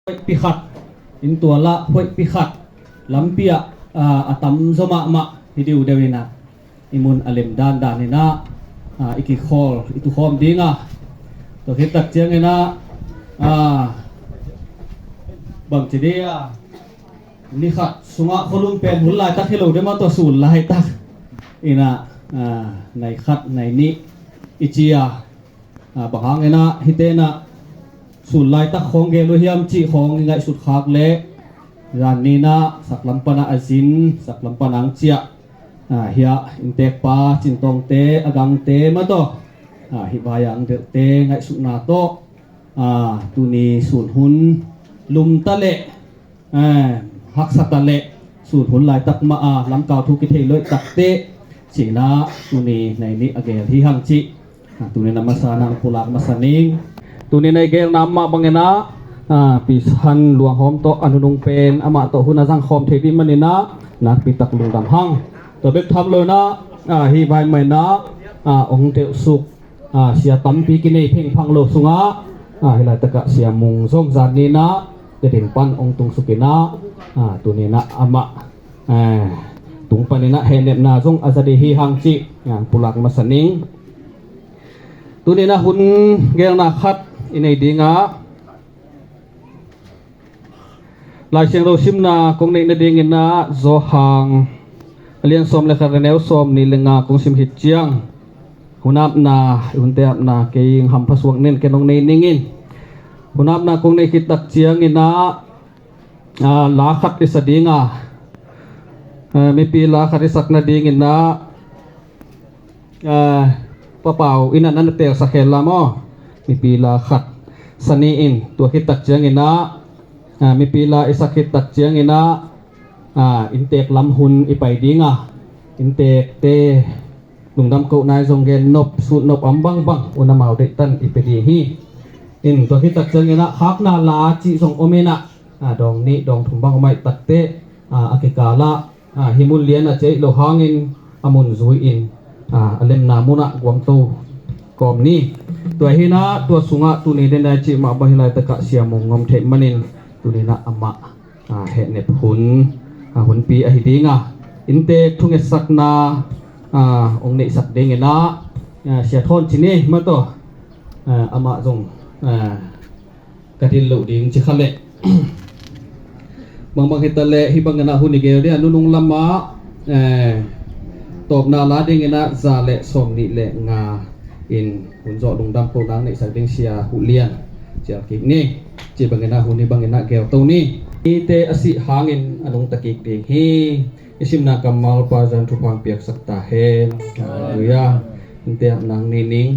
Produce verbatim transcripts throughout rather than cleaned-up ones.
Huaihpi khat, inn tualah huaihpi khat, lampi ah, ah, a tamzaw mahmah hi diudeu inah, i mun a lem dandan inah, ah, i kikhawl, i tukhawm ding a. Tua khit tak cianginah, ah, bangci dia, ni khat sungah khualum pen hun laitak hi lo deuh mah, tua sun laitak inah, ah, nai khat, nai nih i ci a. Ah, bang hanginah hite inah sun laitak khawng gel uh hiam cih khawng i ngaihsut khak leh, zan ni inah saklam panah a zin, saklam panah ang ciah, ah, hiah inntekpa Cin Tawngte, a gangte mah tawh, ah, hih vai-ah ang delhte ngaihsutna tawh, ah, tuni sun hun lumta leh, eh, haksata leh, sun hun laitak mah a lamkau thu kithei loih takteh, ci inah tuni nai nih a gel hi hang cih, ah, tuni na masa nang pulak masa ning. Tuni na i gelna mah banginah, ah, Pi San Luang Hawm tawh a nunung pen amah tawh hun a zangkhawm thei dih maninah nakpitak lungdam hang. Tua bek tham lo inah, ah, hih vai mah inah, ah, ong delhsuk, ah, sia tampi kinei phengphang lo sungah, ah, hih laitakah Sia Mung zong zan ni inah Tedim pan ong tungsuk inah, ah, tuni inah amah, ah, tung paninah hehnepna zong a za dih hi hang cih, ah, pulak masa ning. Tuni inah hun gelna khat i nei ding a, Lai Siangtho simna kong neih nadinginah Johan a lian sawm le khat, a neu sawm nih le nga kong sim khit ciang, hun apna, hunte apna kei hampha suak nen ken hong nei ning in. Hun apna kong neih khit tak cianginah, ah, la khat i sa ding a, ah, mipi la khat i sak nadinginah, ah, Pa Pau inah na telsak hen la maw, mipi la khat sa ni in. Tua khit tak cianginah, ah, mipi la i sak khit tak cianginah, ah, inntek lam hun i pai ding a, inntekte lungdam kohna i zong gen nop, sut nop om bangbang un amau deihtan i pia ding hi. In tua khit tak cianginah khakna la cih zong om inah, ah, dawng nih dawng thum bang om ahih takteh, ah, a kikalah, ah, hih mun lian a ci ahih lo hangin a mun zui-in, ah, a lemna munah guamto kawm ni. Tua hi inah tua sungah tuni dena i cih mah bang hih laitakah Sia Mung om theih manin tuni inah amah, ah, hehnep hun, ah, hunpi ahi ding a, inntek thungetsakna, ah, ong neihsak dinginah, ah, Sia Thawn Ci ni mah tawh, ah, amah zong, ah, ka dil loh ding ci kha leh. Bangbang hi ta leh hih banginah hun i gel ding a, nunung lamah, eh, tawpna la dinginah za le sawm nih le nga in hun zawh lungdam kohna neihsak ding Sia Huh Lian cial kik ni. Ci banginah hun hih banginah gelto ni. Mite a sih hangin a nungta kik ding hi. I simna kammal pa zan thupha piaksak ta hen. Halleluiah. Inntek apna nei ning.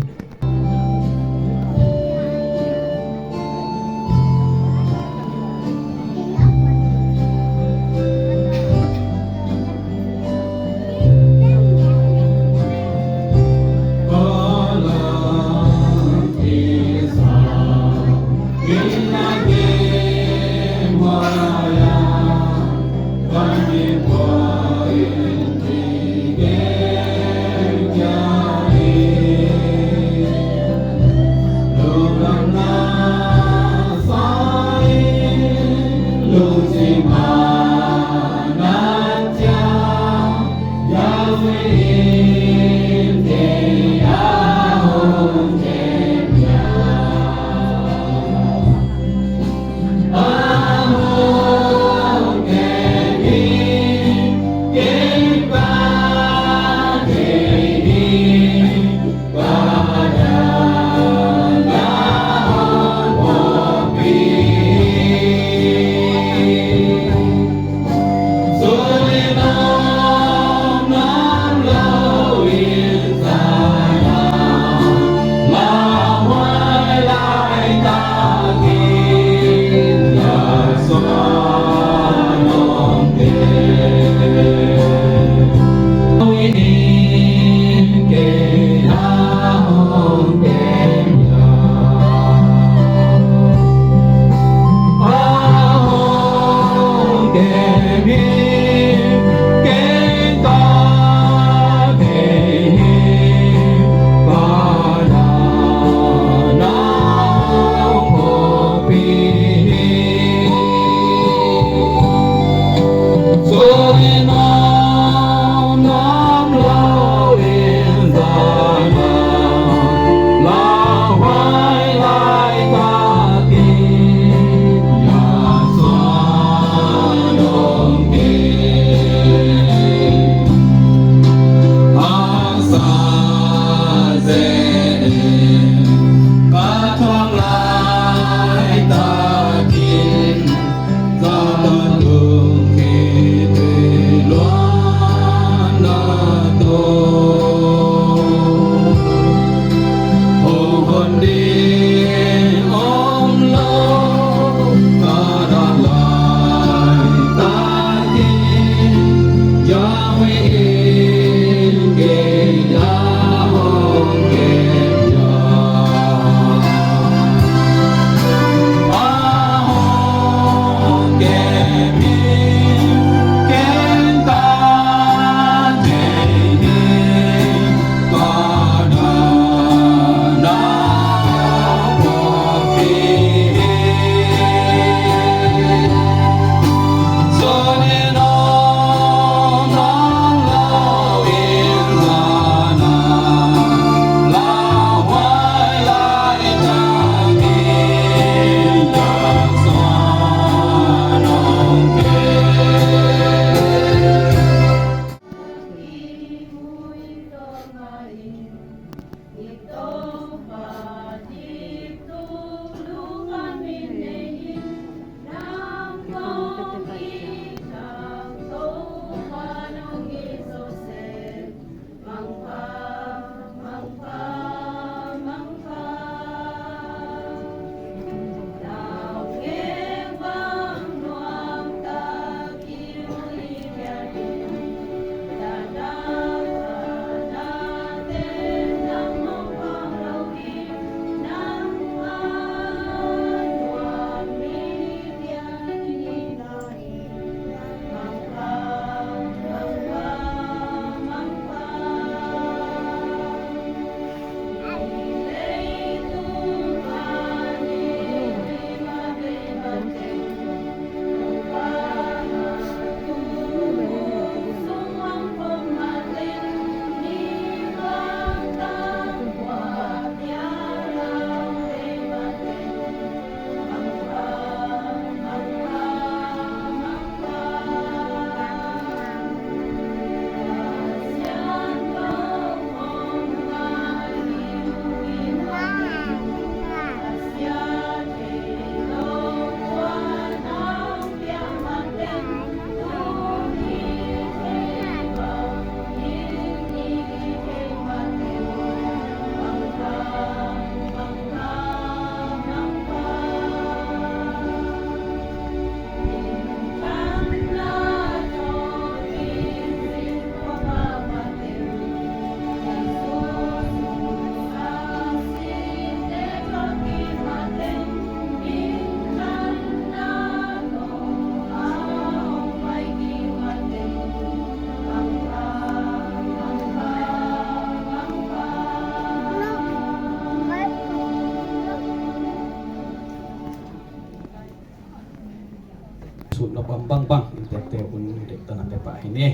sut nop bangbang inntekte hun deihtakin pia pah hi ni.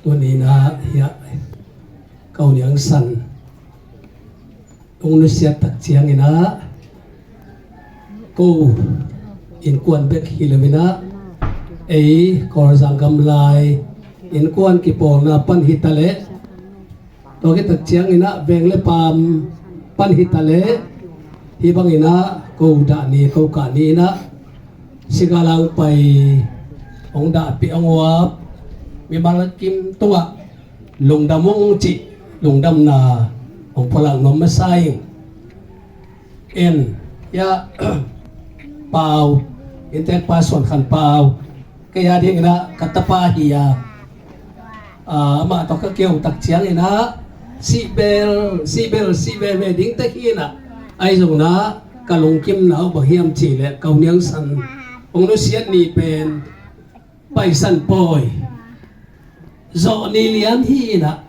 Tuni-in ah hiah ka U Niang San hong nusiat tak ciangin ah, ko innkuan bek hi loin ah, ei Kawlzang gamlai innkuan kipawlna pan hi ta leh, tua khit tak ciangin ah veng le paam pan hi ta leh, hih bangin ah ko dah ni, ko kah ni-in ah Sigalang pai hong dahpih hong uap mimal kim tungah lungdam ung cih lungdamna hong pulak nuam masa ing. En, ya, Pau, inntekpa Suan Khan Pau, kei a dingin ah ka tapa hi a, ah, amah tawh ka keu tak ciangin ah sihbel sihbel sih veve ding tek hi-in ah, ahi zongin ah ka lungkimna uh bang hiam cih leh ka U Niang San hong nusiat ni pen Paisan Pawi zawh ni lian hi-in ah,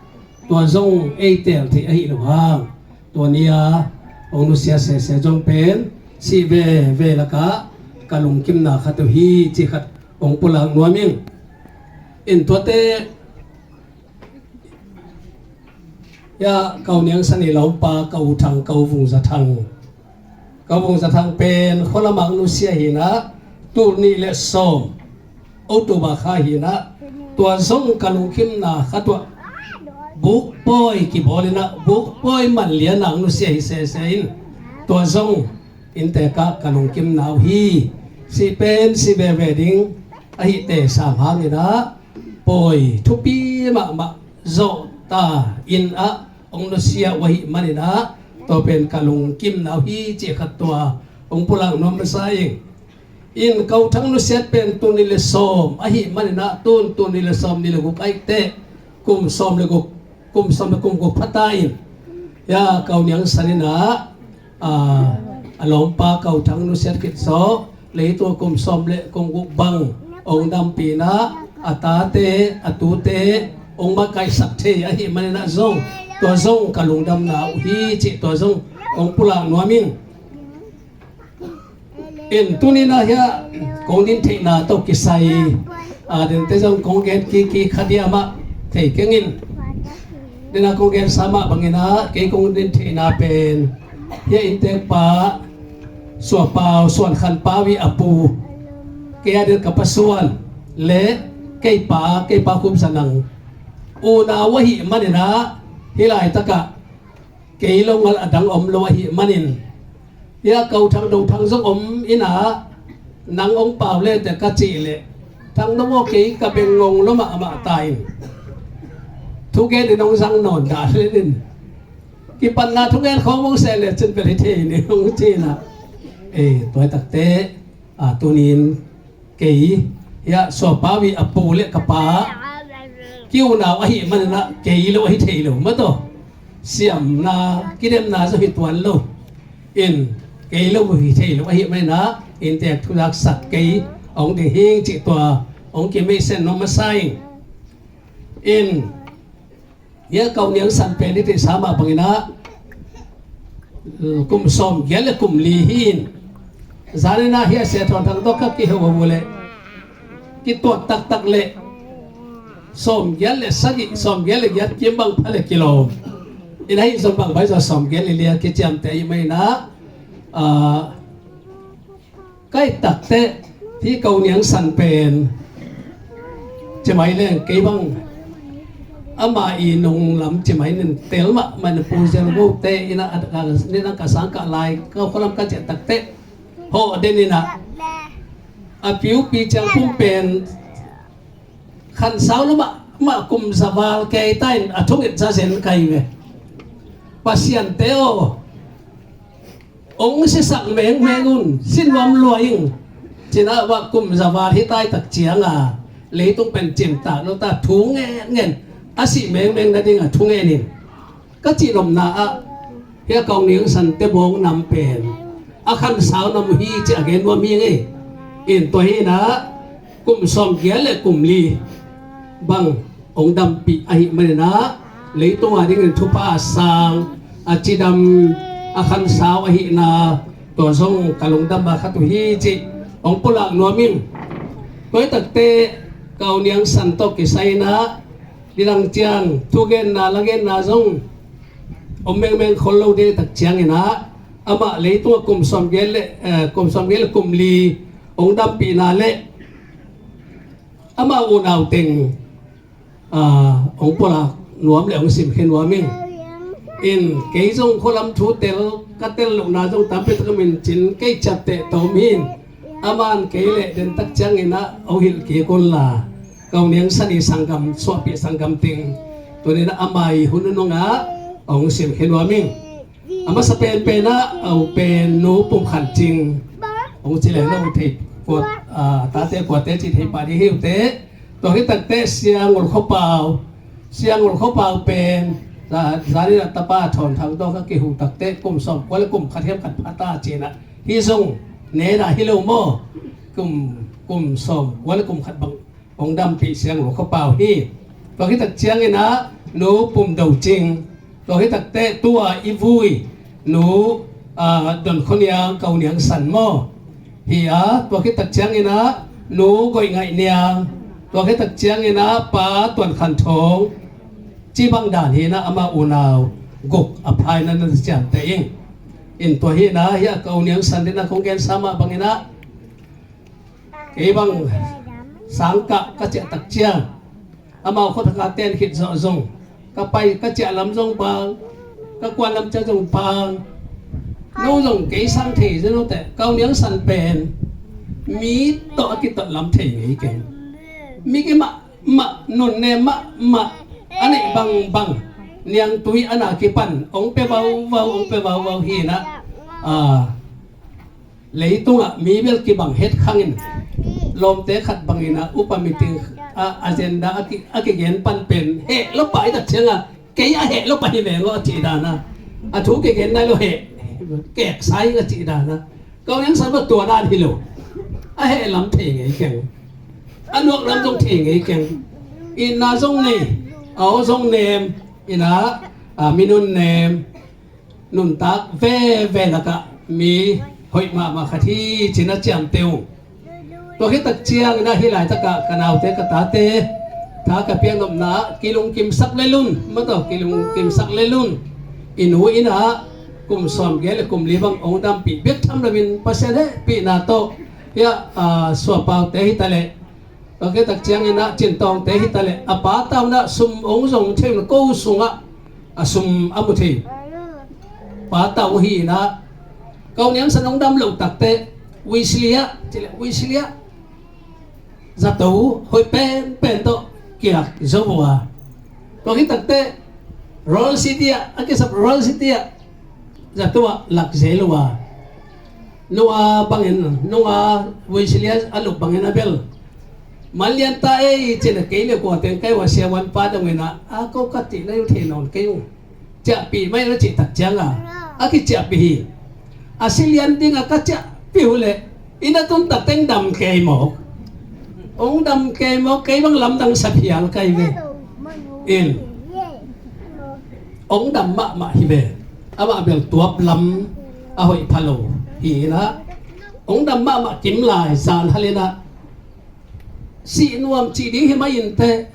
tua zong ei teel theih ahi lo hang, tua ni-a hong nusiat sese zong pen sih veve lakah ka lungkimna khat uh hi cih khat hong pulak nuam ing. En, tuate, ya, ka U Niang San i lawmpa, ka U Thang, ka U Vung Za Thang. Ka U Vung Za Thang pen khua lamah nusia hi-in ah, tul nih le sawm, October kha hi-in ah, tua zong ka lungkimna khat uh ah bukpawi kibawl in ah, bukpawi man lian ah nusia hi sese in, tua zong inntek ah ka lungkimna uh hi. Sih pen sih veve ding ahih teh sam hangin ah, pawi thupi mahmah zawhta in ah hong nusia uh ahih manin ah, tua pen ka lungkimna uh hi cih khat tua hong pulak nuam masa ing. En, ka U Thang nusiat pen tul nih le sawm ahih manin ah, tun tul nih le sawm nih le guk ahih teh, kum sawm le guk, kum sawm le kum guk pha ta in, ya, ka U Niang San in ah, a, a lawmpa ka U Thang nusiat khit zawh, leitung kum sawm le kum guk bang hong dampi in ah, a tate, a tute hong makaihsak thei ahih manin ah zong, tua zong ka lungdamna uh hi cih tua zong hong pulak nuam ing. En, tuni-in ah hiah kong din theihna tawh kisai, a, dente zong kong gen kiki kha diam ah thei keng in. Dena kong gensa mah bangin ah, kei kong din theihna pen hiah inntekpa Sua Pau, Suan Khan Pau i a pu, kei a ding ka pa Suan le kei pa, kei pa Khum Za Nang unau ahih manin ah, hih laitakah kei lo ngal a dang om lo ahih manin, hiah ka U Thang, Do Thang zong om in ah, nang hong pau le teh ka cih leh, Thang Do aw, kei ka beng ngong lo mahmah ta in, thugen in hong zang nawn dah len in, kipatna thugen khawng hong seh le cin bel hi thei ni hong ci in ah. E, tua hi tak teh, a, tuni-in kei, hiah Sua Pau i a pu le ka pa kiunau ahih manin ah, kei lo ahi thei lo mah tawh, siamna kidemna zong hi tuan lo in, kei lo hi thei lo ahih manin ah, inntek thuzaksak kei hong ding hi ing cih tua hong kimeisen nuam masa ing. En, hiah ka U Niang San pen i theihsa mah bangin ah, kum sawmgiat le kum li hi in, zanin ah hiah Sia Thawn Thang tawh ka kiho uh leh, kituat taktak leh sawmgiat le sagih, sawmgiat le giat kim bang pha le kilawm in, ahi zong bang bai zaw sawmgiat le li a kiciamteh ahih manin ah, a, ka et tak teh, hih ka U Niang San pen, ci mai leng kei bang, ama i nung lam ci mai ning, tel mahmah in, Pu Zel Go te in ah, a, a, nin ah ka sang kah lai, ka khua lam ka ciah tak teh, hawh den in ah, a piupi ciang pum pen khansau lo mahmah, kum za val kei ta in, a thunget za zen ka hi ve. Pasian te aw, hong sisak mengmeng un, si nuam lua ing, ci-in ah, va kum za val hi ta tak ciang a, leitung pen cimtak lo ta, thu ngen ngen, a sih mengmeng nading a thu ngen in, ka cih nopna ah, hiah ka U Niang San te bawng nam pen a khansau nam uh hi cih a gen nuam hi ing ei. En, tua hi in ah, kum sawmgiat le kum li bang hong dampih ahih manin ah, leitung a dingin thupha a sang, a cidam, a khansau ahihna, tua zong ka lungdam a khat uh hi cih hong pulak nuam ing. Tua hi takte ka u Niang San tawh kisai in ah, nidang ciang thugenna lagenna zong om mengmeng khol lo ding tak ciangin ah, amah leitungah kum sawmgiat le, eh, kum sawmgiat le kum li hong dampihna le amah unau teng, ah, hong pulak nuam le hong simkhia nuam ing. In kei zong khualam thu tel, ka tel lohna zong tampi tak om in cin kei ciapteh tawm hi in. Aman kei leh den tak ciangin ah hong hilh kik un la, ka u Niang San i sanggam, suahpih sanggam teng tuni in ah ama i hun nunung ah hong simkhia nuam ing. A masa penpen ah a u pen Nu Pum Khan Cing hong ci leng na u thei kua, ah, tate kuate ci thei pah ding hi uh teh. Tua hi takte Sia Ngul Khua Pau, Sia Ngul Khua Pau pen za, zan in ah tapa Thawn Thang tawh ka kihu takte kum sawmkua le kum khat hiam khat pha ta ci in ah, hih zong ne dah hi lo maw? Kum, kum sawmkua le kum khat bang hong dampih Sia Ngul Khua Pau hi. Tua hi tak ciangin ah Nu Pum Do Cing, tua hi takte tua i vui Nu, ah, Don Khua Niang, ka u Niang San maw? Hi a, tua hi tak ciangin ah Nu Goih Ngaih Niang, tua hi tak ciangin ah Pa Tuan Khan Thawng, ci bang dan hi in ah ama unau guk a pha in ah na ciamteh ing. In tua hi in ah, hi a ka u Niang San in ah kong gensa mah bangin ah, kei bang sangkah ka ciah tak ciang amau khuathak a ten khit zawh zong, ka pai ka ciah lam zong bang, ka kuan lam ciah zong bang, no zong kei sang thei zen lo teh, ka u Niang San pen mi tawh a kitot lam thei ngei keng. Mi kei mah mah, nun ne mah mah, a neih bangbang, niangtui a na kipan hong pia vauvau, hong pia vauvau hi in ah, ah, leitungah mi bel kibang het khangin, lawmte khat bangin ah upa meeting ah agenda a ki, a kigen pan pen heh lo pah i tak ciangah, kei a heh lo pah hi ve lo a cih dan a, a thu kigen nai lo heh keksa ing a cih dan a, ka u Niang San bang tua dan hi lo. A heh lam thei ngei keng, a nuak lam zong thei ngei keng. Itna zong nei, a aw zong nem, in ah, a, minun nem, nuntak veve lakah mi hoih mahmah khat hi ci in ah ciamteh uh. Tua hi tak ciangin ah hih laitakah ka naute ka tate tha ka piak nopna ah kilungkimsak lel un, maw taw, kilungkimsak lel un. I nu in ah kum sawmgiat le kum li bang hong dampih bek tham loin Pasian hehpihna tawh, hi a, a, suapaute hi ta leh, tua khit tak ciangin ah Cin Tawngte hi ta leh, a pa tau in ah sum hong zong thei lo, ko sungah a sum a mu thei pa tau hi in ah, ka u Niang San hong dam loh takte Wesley ah, ci leh Wesley ah zato hoih penpen tawh kilak zo uh a, tua khit takte Royal City ah, a kisap Royal City ah zato ah lak zel uh a, nunga bangin, nunga Wesley a lup bangin a bel, man lian ta ei ci in ah kei le kua teng kai uh a, siavuan pa dongin ah, a ko ka cih na uh thei nawn kei uh, ciahpih mai na cih tak ciangah a kiciahpih hi. A si lian dingah ka ciahpih uh leh i na tun tak teng dam kei mawk, hong dam kei mawk, kei bang lamdang sa phial kai ve. In hong dam mahmah hi ve. Amah bel tuap lam a hoih pha lo hi in ah, hong dam mahmah kim lai, zan hal in ah, sih nuam cih ding hi mai in teh,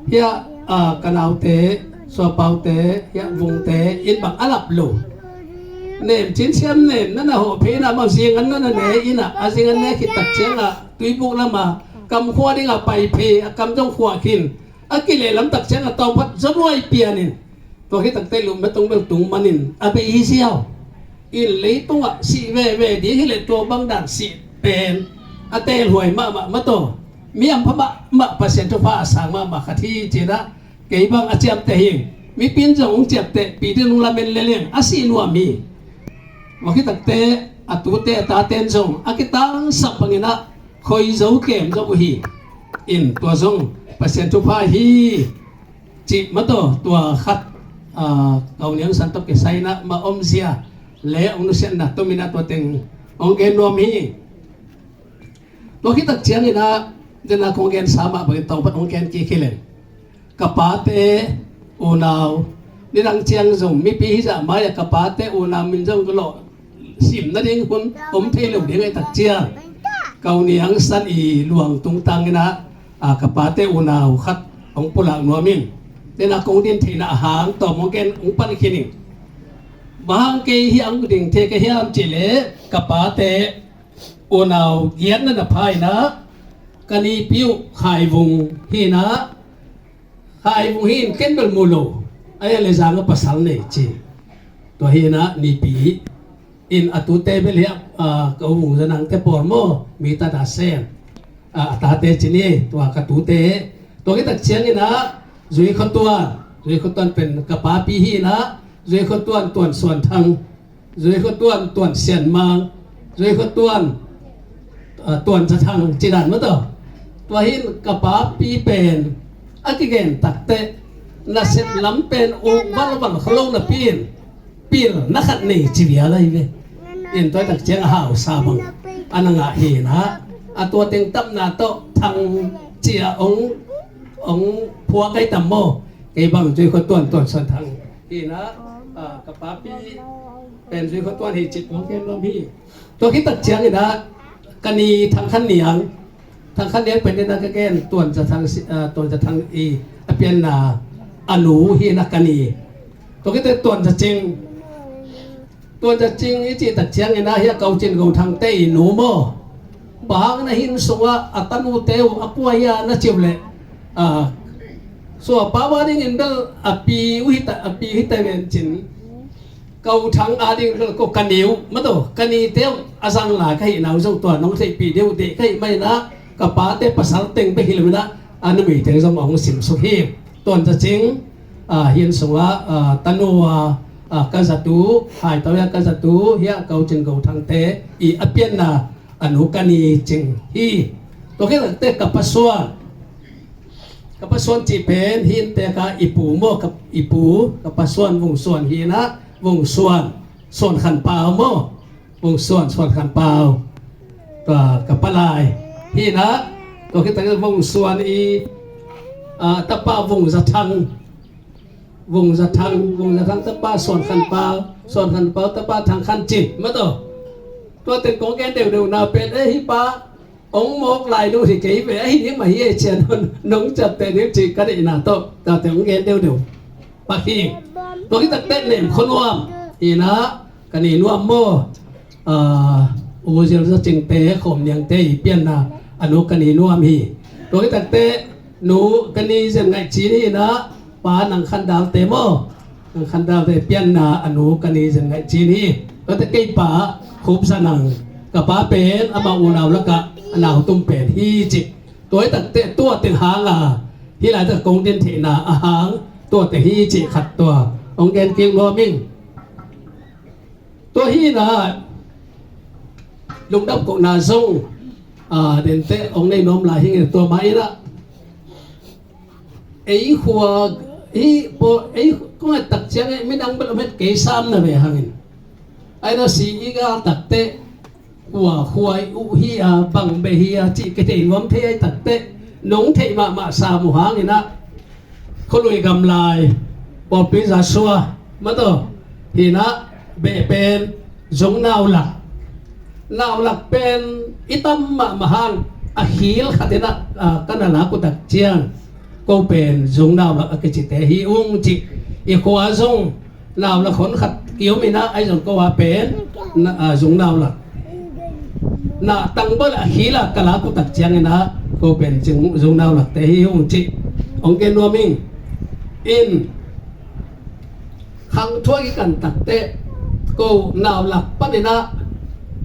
hi a, a, ka naute, suapaute, hi a, Vungte in bang a lap lo. Nem cin siam nem na na hawh phei in ah, amau zingan na na ne in ah, a zingan ne khit tak ciangah tuibuk lamah kam khua dingah pai phei, a kam zong khuah khin, a kilehlam tak ciangah tawmphat zanuai pian in, tua khit takte lum na tung bel tung manin a bei hi ziau. In leitungah sih veve ding hi leh tua bang dan sih pen a teelhuai mahmah, maw taw, mi hampha mahmah, Pasian thupha a sang mahmah khat hi ci in ah kei bang a ciamteh hi. Mipi in zong hong ciamteh, pi din hong lamen lel in a sih nuam hi. Tua khit takte a tute a tate in zong a kitangsap bangin ah khoi zo kem zo uh hi. In tua zong Pasian thupha hi cih, maw taw, tua khat, a, ka u Niang San tawh kisai in ah ma omzia le hong nusiatna tom in ah tua teng hong gen nuam hi. Tua khit tak ciangin ah Tena kong gen sa mah bangin tawng pan hong gen kik hi leng, ka pate unau, nidang ciang zong mipi hizah mai-ah ka pate unau min zong ka lawh sim nading hun om thei lo ding ahih tak ciang, ka u Niang San i luang tungtang inah, a, ka pate unau khat hong pulak nuam ing. Tena kong din theihna a hang tawm hong gen hong pan khin ing. Bang hang kei hih hong ding thei ka hiam cih leh, ka pate unau giatna na pha inah, ka nipi uh Khai Vung hi inah, Khai Vung hi in ken bel mu lo, a ia le zang a pasal nei ci. Tua hi inah nipi in a tute bel hiah, a, ka u Vung Za Nang te pawl maw, mi ta da sem, a, a tate ci ni, tua ka tute. Tua khit tak ciang inah Zui Khua Tuan, Zui Khua Tuan pen ka papi hi inah, Zui Khua Tuan, Tuan Suan Thang, Zui Khua Tuan, Tuan Sian Mang, Zui Khua Tuan, a, Tuan Za Thang ci dan maw tawh. Tua hi in ka papi pen a kigen tak teh nasep lam pen uk valval kha lo napi in pilna khat nei ci vial ahi ve. In tua tak ciang a hausa bang a na ngah hi inah, a tua teng tamna tawh Thang ci-a hong, hong phuak ahi tam maw. Kei bang Zui Khua Tuan, Tuan Suan Thang hi inah, a, ka papi pen Zui Khua Tuan hi cih kong gen nuam hi. Tua khit tak ciang inah ka ni Thang Khan Niang, Thang Khan Niang pen inah ka gen Tuan Za Thang si, a, Tuan Za Thang i a pianna a nu hi inah ka ni. Tua khit teh Tuan Za Cing, Tuan Za Cing i cih tak ciang inah hiah Ko Cin Ko Thang te i nu maw. Bang hang na hin sungah a tanute uh a kua hia na ci uh leh, a, suapa va dingin bel a pi uh hi ta, a pi hi ta ven cin. Ko Thang a ding bel ko ka ni uh maw tawh, ka nite uh a zang lai ka hihna uh zong tua nong theihpih deuh deh ka hih mah inah, ka pate pasal teng bek hi lo inah, a numei teng zong a hong simsuk hi. Tuan Za Cing, a, hi in sungah, a, tanu a, a, ka zatu, Haitau hia ka zatu, hiah Ko Cin Ko Thang te i a pianna a nu ka ni Cing hi. Tua khit tak teh ka pa Suan, ka pa Suan cih pen hi in tek a i pu maw, ka, i pu, ka pa Suan, Vung Suan hi inah, Vung Suan, Suan Khan Pau maw. Vung Suan, Suan Khan Pau, tua ka palai hi inah, tua khit tak Vung Suan i, a, tapa Vung Za Thang, Vung Za Thang, Vung Za Thang tapa Suan Khan Pau, Suan Khan Pau tapa Thang Khan Cin maw tawh. Tua teng kong gen deuhdeuhna pen, eh, hih pa hong mawk lai lo hi kei ve, ahi ding mah hi ei ci-a nong, nong ciamteh ding cih ka deihna tawh tua teng hong gen deuhdeuh pak hi. Tua khit tak teh Nem Khua Nuam hi inah, ka ni nuam maw, a, U Zil Za Cing te, Khawm Niang te i pianna a nu ka ni nuam hi. Tua khit tak teh nu ka ni Zen Ngaih Cin hi inah, pa Nang Khan Dal te maw, Nang Khan Dal te pianna a nu ka ni Zen Ngaih Cin hi. Tua teh kei pa Khup Za Nang, ka pa pen amah unau lakah a nau tum pen hi cih. Tua hi tak teh tua teng hang a, hih lai tak kong din theihna a hang tua teng hi cih khat tua hong gen kik nuam ing. Tua hi inah lungdam kohna zong, a, den teh hong nei nuam lai hi ing. Tua mah inah ei khua, hih pawl, ei kong et tak ciang ei midang bel om het kei sam na ve hangin, ai na si i gal tak teh kua khua i uh hi a, bang beh hi a cih kithei nuam thei ahih tak teh, nong theih mahmah sam uh hang inah, Khualui Gamlai pawlpi Za Sua maw tawh hi inah, beh pen Zung Nau Lak, Nau Lak pen i tam mahmah hang a khil khat inah, a, ka na lak uh tak ciang, ko pen Zung Nau Lak a kicite hi ung cih, i khua zong Nau Lak hon khat ki-om inah, ahi zong ko a pen na, a, Zung Nau Lak. Na tang bel a khil a ka lak uh tak ciang inah ko pen Zung, Zung Nau Lak te hi ung cih hong gen nuam ing. In khang thu a kikan tak teh ko Nau Lak pan inah,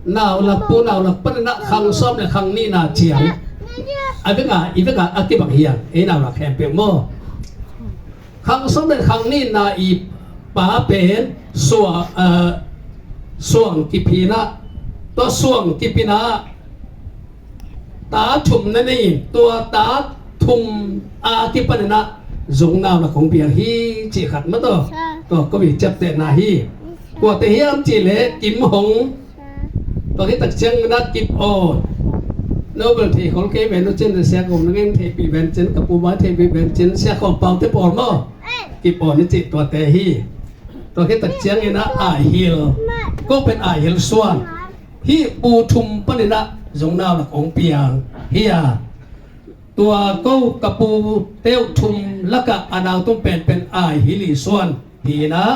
Nau Lak pu Nau Lak pan inah khang sawm le khang nihna ciang a vek a, i vek a, a kibang hi a, ei Nau Lak khempeuh maw. Khang sawm le khang nihna i pa pen Suang, a, Suang Kip hi inah, tua Suang Kip inah ta thum na nei in, tua ta thum a kipan inah Zung Nau Lak hong piang hi cih khat maw tawh. Tua ko i ciaptehna hi. Kuate hiam cih leh Kim Hong, tua khit tak ciang inah Kip Aw, No bel thei khol kei ven uh cin, sia kong na ngeng theihpih ven cin, ka pu mai theihpih ven cin, sia khawm pau te pawl maw? Kip awn i cih tuate hi. Tua khit tak ciangin ah aihil. Ko pen aihil suan. Hih pu thum panin ah zong nau lak ong piang hi a. Tua ko ka pu teu thum lakah a nau tum penpen aihil i suan hi inah,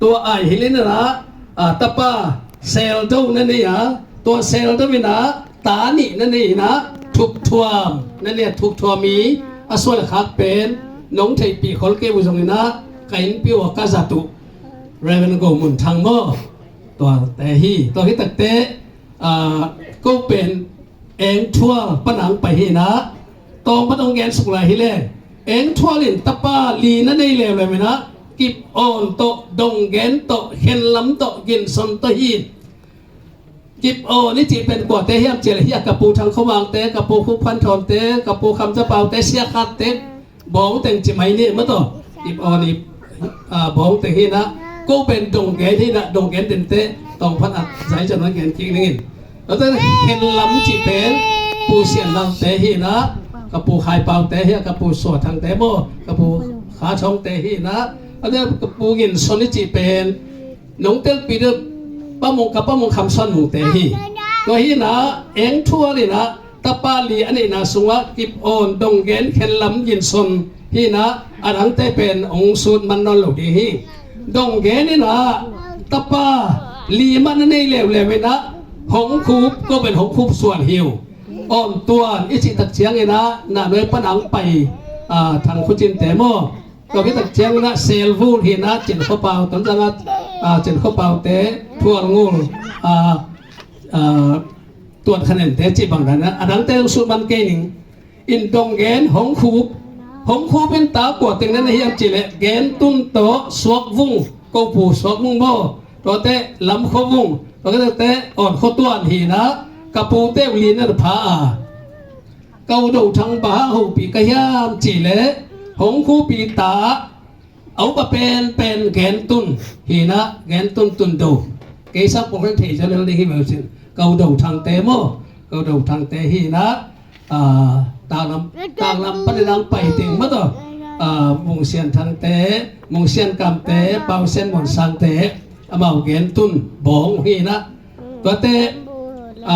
tua aihil in ah, a, tapa Seldo na nei a, tua Seldo in ah ta nih na nei inah, Thukthuam na nei a, Thukthuam i a suan a khak pen nong theihpih khol kei uh zongin ah ka innpi uh a ka zat uh Reverend Go Mun Thang maw? Tuate hi. Tua hi takte, a, ko pen Eng Thual panang pai hi inah, tawng pan ong gen suk lai hi le. Eng Thual in tapa li na nei leuleu inah, Kip Awn tawh, Dong Gen tawh, Khen Lam tawh, Gin Son tawh hi. Kip Awn i cih pen kuate hiam cih leh, hi a ka pu Thang Khua Mangte, ka pu Khuk Phan Thawnte, ka pu Kham Za Paute, Sia Khatte, Bawng teng ci mai ni maw taw. Kip Awn i, a, Bawng teng hi inah, ko pen Dong Gen hi inah, Dong Gen dente tawng pan a zai zan ong gen kik ning in. Tua te Khen Lam cih pen Pu Sian Lam te hi inah, ka pu Khai Pau te hi a, ka pu Sua Thang te maw, ka pu Kha Thawng te hi inah. Tua te ka pu Gin Son i cih pen nong telpih deuh Pa Mung, ka Pa Mung Kham Suan Mung te hi. Tua hi inah Eng Thual inah tapa li a neihna sungah Kip Awn, Dong Gen, Khen Lam, Gin Son hi inah, a dangte pen ong sut man nawn lo ding hi. Dong Gen inah tapa li mah na nei leuleu inah, Hong Khup, ko pen Hong Khup suan hi uh. Awn Tuan i cih tak ciangin ah, na nuai pan ang pai, a, Thang Khucin te maw? Tua khit tak ciangin ah Sel Vul hi inah, Cin Khua Pau, Tonzang ah, a, Cin Khua Pau te, Thual Ngul, a, a, Tuan Kha Nen te cih bang dan a, a dangte ong sut man kei ning. In Dong Gen, Hong Khup, Hong Khup in ta kua teng na nei hiam cih leh, Gen Tun tawh, Suak Vung, ko pu Suak Vung maw? Tuate Lam Khua Vung, tuate Awn Khua Tuan hi inah, ka pute uh li na pha a. Ka u Do Thang bang hang hopih ka hiam cih leh, Hong Khup i ta a upa penpen Gen Tun hi inah, Gen Tun Tun Do. Kei sang pawlkhat in thei zaw lel ding hi ve uh cin. Ka u Do Thang te maw? Ka u Do Thang te hi inah, a, Taklam, Taklam panin ang pai teng maw taw. A, Mung Sian Thang te, Mung Sian Kam te, Pau Sian Muan Sang te, amau Gen Tun Bawng hi inah. Tuate, a,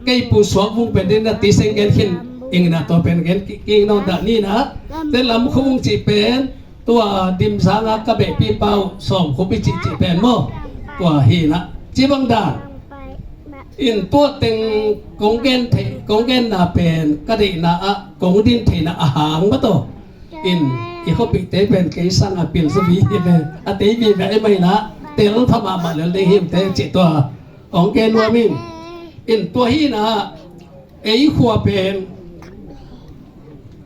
kei pu Suak Vung pen din na ti seng gen khin ing inah, tua pen gen ki, ki nawn dah ni inah. Te Lam Khua Vung cih pen tua Dimzang a ka behpi pa uh Sawm Khup i cih cih pen maw? Tua hi inah. Cih bang dan. In tua teng kong gen thei, kong genna pen ka deihna ah kong din theihna a hang maw taw. In i khuapihte pen kei sang a pil zaw vive, a tei vive, a i mai inah tel pha mahmah lel ding hi uh teh cih tua ong gen nuam ing. In tua hi inah, ei khua pen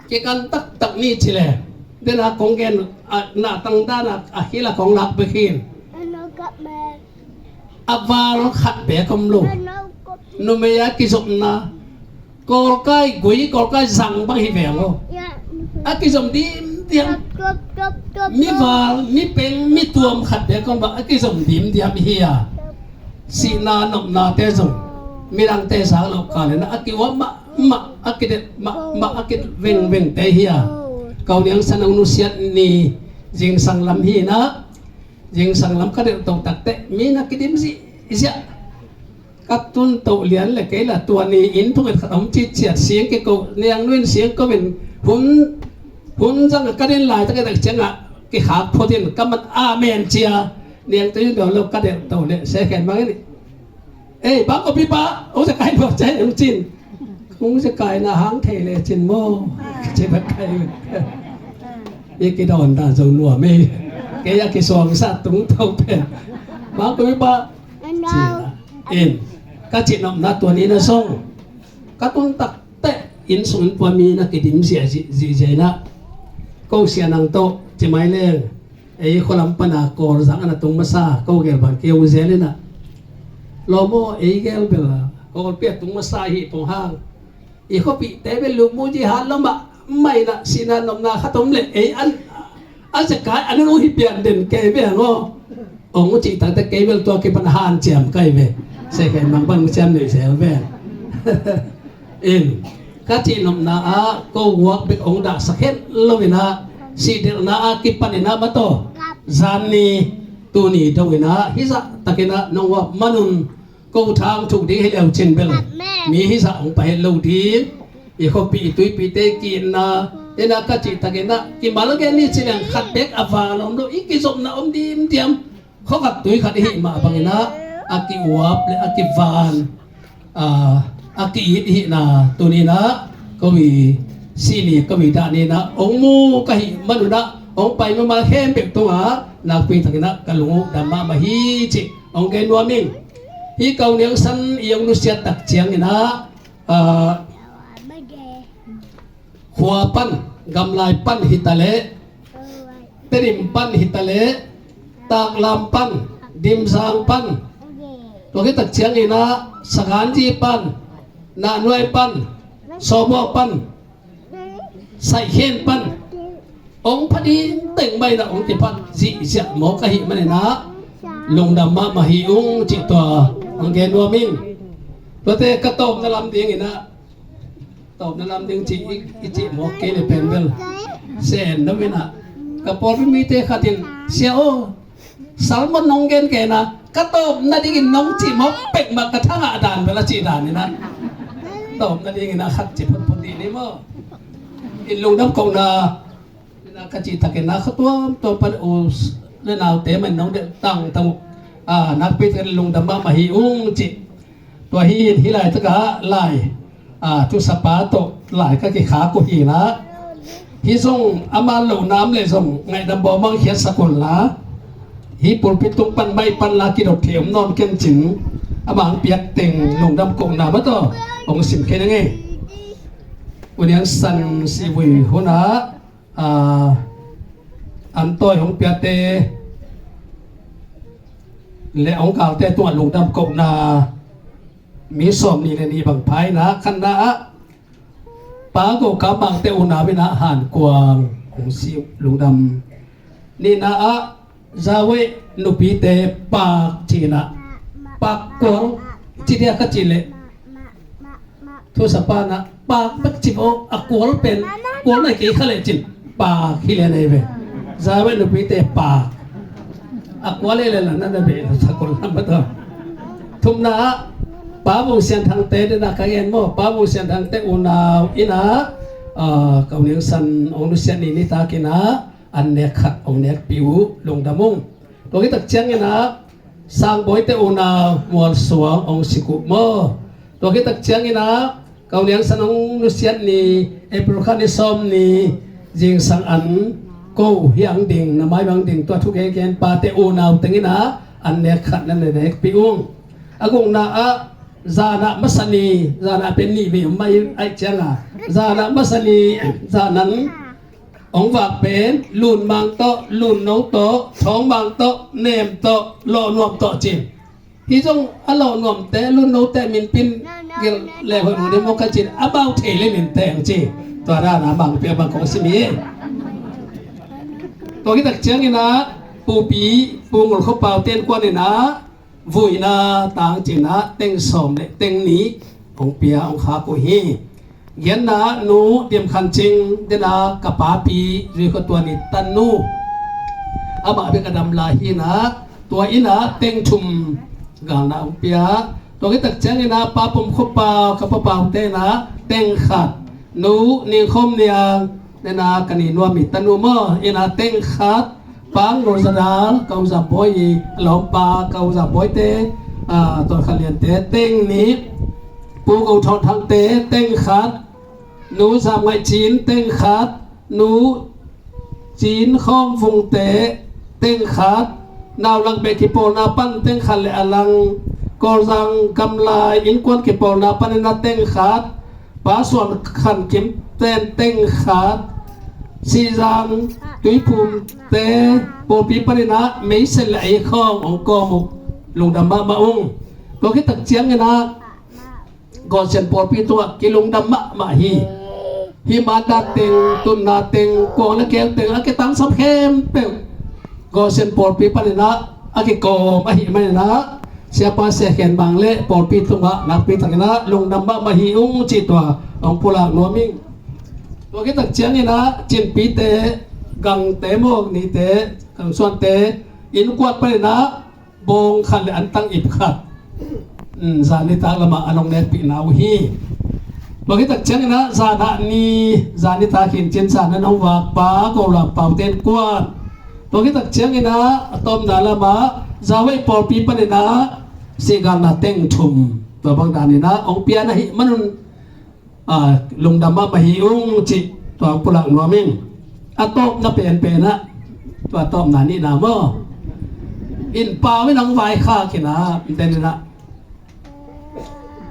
kikan taktak ni ci le, den a kong gen, a, na tang dan a, a khil a kong lak bek hi in. A val khat bek om lo. Numei a kizopna, kawlkai gui, kawlkai zang bang hi veng aw. A kizom dimdiam. Mi val, mi peng, mi tuam khat bek om bang a kizom dimdiam hi a. Sihna nopnate zong midangte zak loh kal in a kiuap mahmah, a kidet mahmah, a kivengveng te hi a. Ka u Niang San a nusiat ni zingsang lam hi inah, zingsang lam ka delhtoh takteh mi na kidim zihziah. Ka tuntoh lian le kei la tua ni inn thunget khat om citciat sing kiko, Niang nu in sing ko in hun, hun zang a ka din laitak i tak ciangah kikhak phot in ka man amen cia. Niang tui dawn lo ka delhtoh le se khen mang in. Ei, bang kopi pa, ong sa kai lua cai ong cin. Ong sa kai na hang thei le cin maw? Ci bang kai. I kidawn dan zong nuam ei. Kei a kisuang sa tung tau pen. Bang kopi pa. Ci na. In. Ka ci nopna tua ni na song. Ka tun tak teh inn sung in pua mi na kidim zia zi, zi, zia na. Ko sia nang to ci mai leng. Ei khualam pana Kawlzang ana tung masa ko gel bang keu zel ina. Lawm aw, ei gel bel a Kawlpi a tung masa hi pong hang. I khuapihte bel lumuji hat lo mah, maina sihna nopna khat om leh ei an a zekai an un uh hi pian den kei ve ang aw. Ong uh cih takte kei bel tua kipan hanciam kai ve. Sekai mang pan ciam nei zel ve. In, ka cihnopna ah ko guak bek hong dahsak het lo in ah, sihdelhna ah kipan in ah mataw, zan ni tuni dong in ah hizah takin ah nong guak manun ko thang thuk ding hi leu cin bel mi hizah hong pai het lo ding. I khuapi i tuipite ki-itna in ah ka cih takin ah kimal gen ni ci leng khat bek a val om lo, i kizopna om dimdiam. Khua khat tui khat i hih mah bangin ah a ki-uap le a kivan, a, a ki-it i hihna tuni in ah ko i sih ni ko i dah ni in ah hong mu ka hih manun ah hong pai mimal khempeuh tungah nakpi takin ah ka lung uh dam mahmah hi cih hong gen nuam ing. Hih ka u Niang San i hong nusiat tak ciangin ah, a, khua pan, gamlai pan hi ta leh, Tedim pan hi ta leh, Taklam pan, Dimzang pan, tua khit tak ciangin ah Saganzi pan, Nahnuai pan, Sawbawk pan, Saikhen pan, hong pha ding teng mah in ah hong kiphat zihziah mawk ahih manin ah lungdam mahmah hi ung cih tua hong gen nuam ing. Tuate ka tawpna lam dingin ah, tawpna lam ding cih i, i cih mawk kei le pen bel sen no in ah, ka pawlpi mite khat in, "Sia aw, sermon nong gen kei na, ka tawpna dingin nong cih mawk pek mah ka thangah dan bel," a cih dan in ah, tawpna dingin ah khat ci photphot dih ni maw. I lungdam kohna in ah ka cih takin ah kha tuamtuam pan u le naute man nong delh tangtang uh, a, nakpi takin lungdam mahmah hi ung cih. Tua hi in hih laitakah lai, a, thusapa tawh lai ka kikhak uh hi in ah, hih zong a man loh nam le zong ngaihdam bawmang khiatsak un la, hih pulpit tung pan mai pan la kidot thei om nawn ken cin, a mang piak teng lungdam kohna mataw hong sim khin ing ei. U Niang San sihvui hunah, a, an tawi hong piate le hong galte tungah lungdam kohna mi sawm nih le nih bang pha in ah, khatna ah Pa Go Kam Mangte unau in ah Hankuang hong si uh, lungdam. Nihna ah Zaweh nupite Pak ci in ah, Pak kual ci dia ka cih leh thusapa in ah Pak bek ci vo, a kual pen kual nai kei kha leh cin Pak hi lian ei ve. Zaweh nupite Pak, a kual ei le la na na beh sa kual lam ba ta. Thumna ah Pa Vung Sian Thangte, den ah ka gen maw, Pa Vung Sian Thangte unau in ah, a, ka u Niang San hong nusiat ni nitak in ah an nek khat hong nekpih uh, lungdam ung. Tua khit tak ciangin ah Sangbawite unau Mual Suang hong sik uh maw. Tua khit tak ciangin ah ka u Niang San hong nusiat ni, April kha ni sawm ni, zingsang an ko hiang ding, na mai bang ding, tua thu gegen pate unau teng in ah an nek khat na na nekpih ung. A gukna ah zan ah masa ni, zan ah pen nih vei om mai ahih ciangah, zan ah masa ni, zan an hong vak pen Lun Mang tawh, Lun No tawh, Thawng Mang tawh, Nem tawh, Lawh Nuam tawh cin. Hih zong a Lawh Nuamte, Lun Note min pen gelh leh hoih lo ding maw ka cin, amau thei le min teng ci. Tua dan a Mang piak bang kong sim hi. Tua khit tak ciangin ah Pupi, Pu Ngul Khua Pau ten kuan in ah vuina tang cin ah teng sawm le teng nih hong pia, hong khak uh hi. Giatna Nu Dim Khan Cing, den ah ka papi Zui Khua Tuan i tanu, amah bek a dam lai hi in ah, tua in ah teng thum galna hong pia. Tua khit tak ciangin ah Pa Pum Khua Pau, ka Pa Pau ten ah teng khat, Nu Ning Khawm Niang, den ah ka ni Nuam i tanu maw, in ah teng khat, Pa Ngul Za Dal, ka u Zam Bawi i lawmpa, ka u Zam Bawite, a, Tuan Khan Liante teng nih, Pu Go Thawn Thangte teng khat, Nu Zam Ngaih Cin teng khat, Nu Cin Khawm Vungte teng khat, Nau Lang Beh kipawlna pan teng khat le a lang, Kawlzang Gamlai innkuan kipawlna pan in ah teng khat, Pa Suan Khan Kim ten teng khat, Sihzang Tuiphumte pawlpi panin ah meisen le ei khawng hong kawm uh, lungdam mahmah ung. Tua khit tak ciangin ah Gawsian pawlpi tungah kilungdam mahmah hi. Hih manna teng, tunna teng, kuang le keu teng a kitangsam khempeuh Gawsian pawlpi panin ah a kikawm ahih manin ah, Siapa Sia Khen Bang le pawlpi tungah nakpi takin ah lungdam mahmah hi ung cih tua hong pulak nuam ing. Tua khit tak ciangin ah Cinpite, Gangte maw, Nite, Gangsuante innkuan panin ah bawng khat le antang ip khat, um, zan nitak lamah an hong nekpihna uh hi. Tua khit tak ciangin ah zan ah ni, zan nitak hi in cin zan an hong vak pa Go Lap Paute innkuan. Tua khit tak ciangin ah a tawpna lamah Zawei pawlpi panin ah sihgalna teng thum, tua bang danin ah hong pia na hih manun, a, lungdam mahmah hi ung cih tua hong pulak nuam ing. A tawpna penpen ah, tua tawpna nihna maw, in pau in hong vaikhak in ah, den in ah,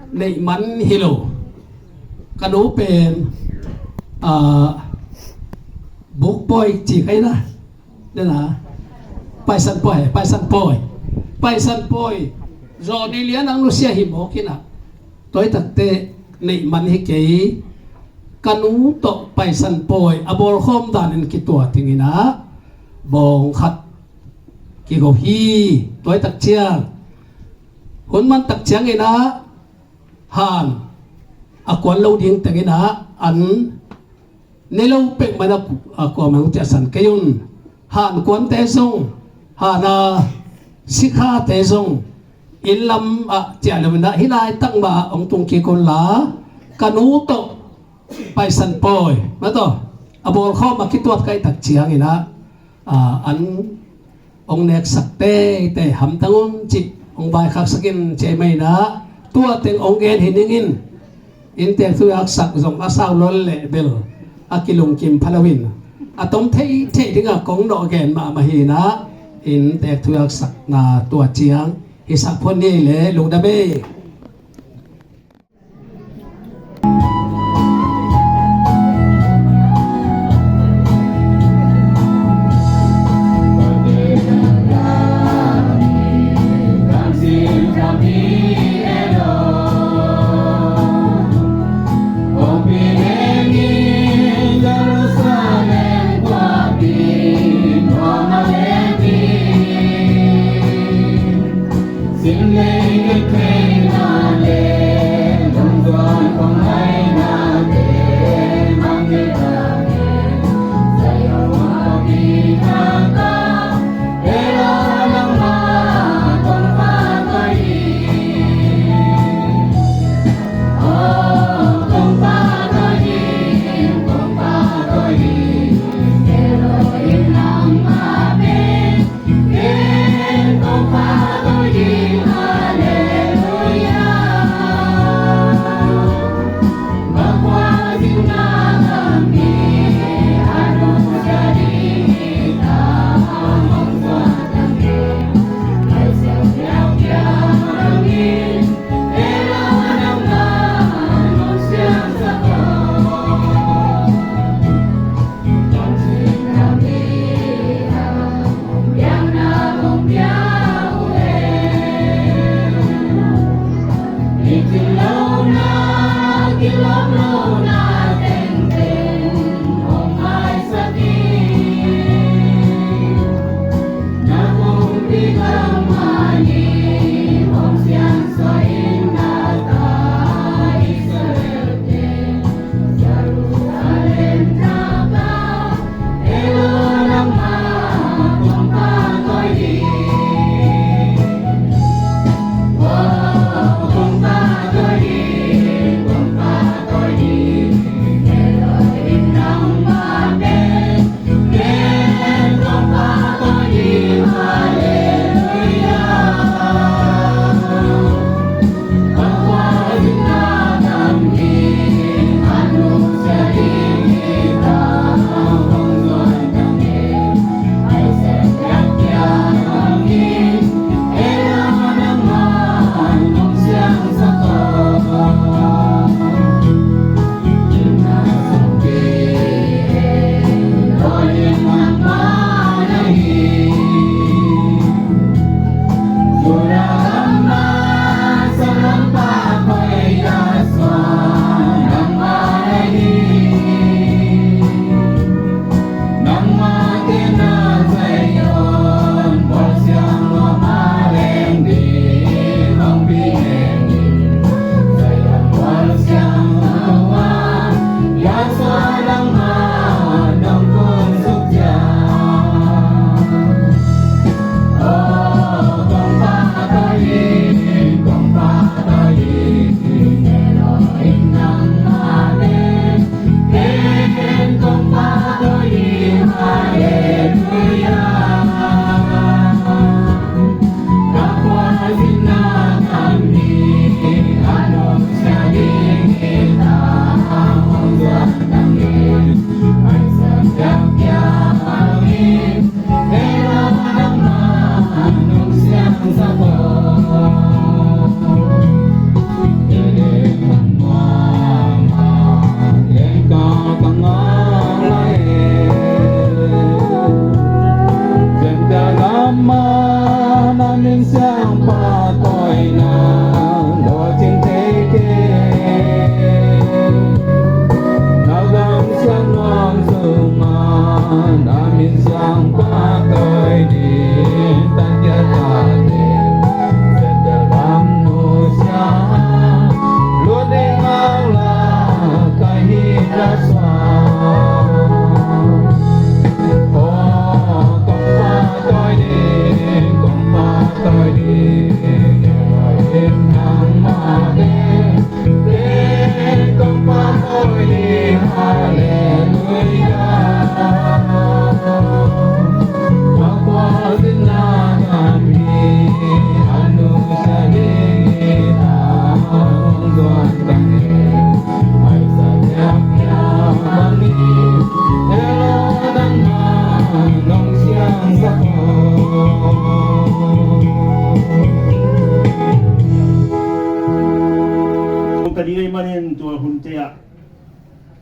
neih man hi lo, ka nu pen, a, bukpawi ci kha in ah, den ah, Paisan Pawi, Paisan Pawi, Paisan Pawi, Zawni Lian ang nusia hi mawk in ah, tua hi takteh neih man hi kei, ka nu tawh Paisan Pawi a bawlkhawm danin kituat ing in ah bawng khat kigo hi. Tua hi tak ciang, hun man tak ciangin ah han a kuan lo ding teng in ah an ne lo peuhmah in ah, a, kuamah hong ciahsan kei un. Han kuante zong, han a sikhate zong inn lamah ciah lo in ah hih laitak mah hong tung kik un la, ka nu tawh Paisan Pawi mah tawh a bawlkhawm a kituat ka hih tak ciangin ah, a, an hong neksak teitei hamtang un cih hong vaikhaksak in ci ahih manin ah tua teng hong gen hi ning in, inntek thuhilhhaksak zong a sau lua leh bel a kilungkim pha lo in, a tom theihtheih dingah kong nawh gen mahmah hi in ah, inntek thuhilhhaksakna tua ciang hisak phot ni ei le, lungdam ei.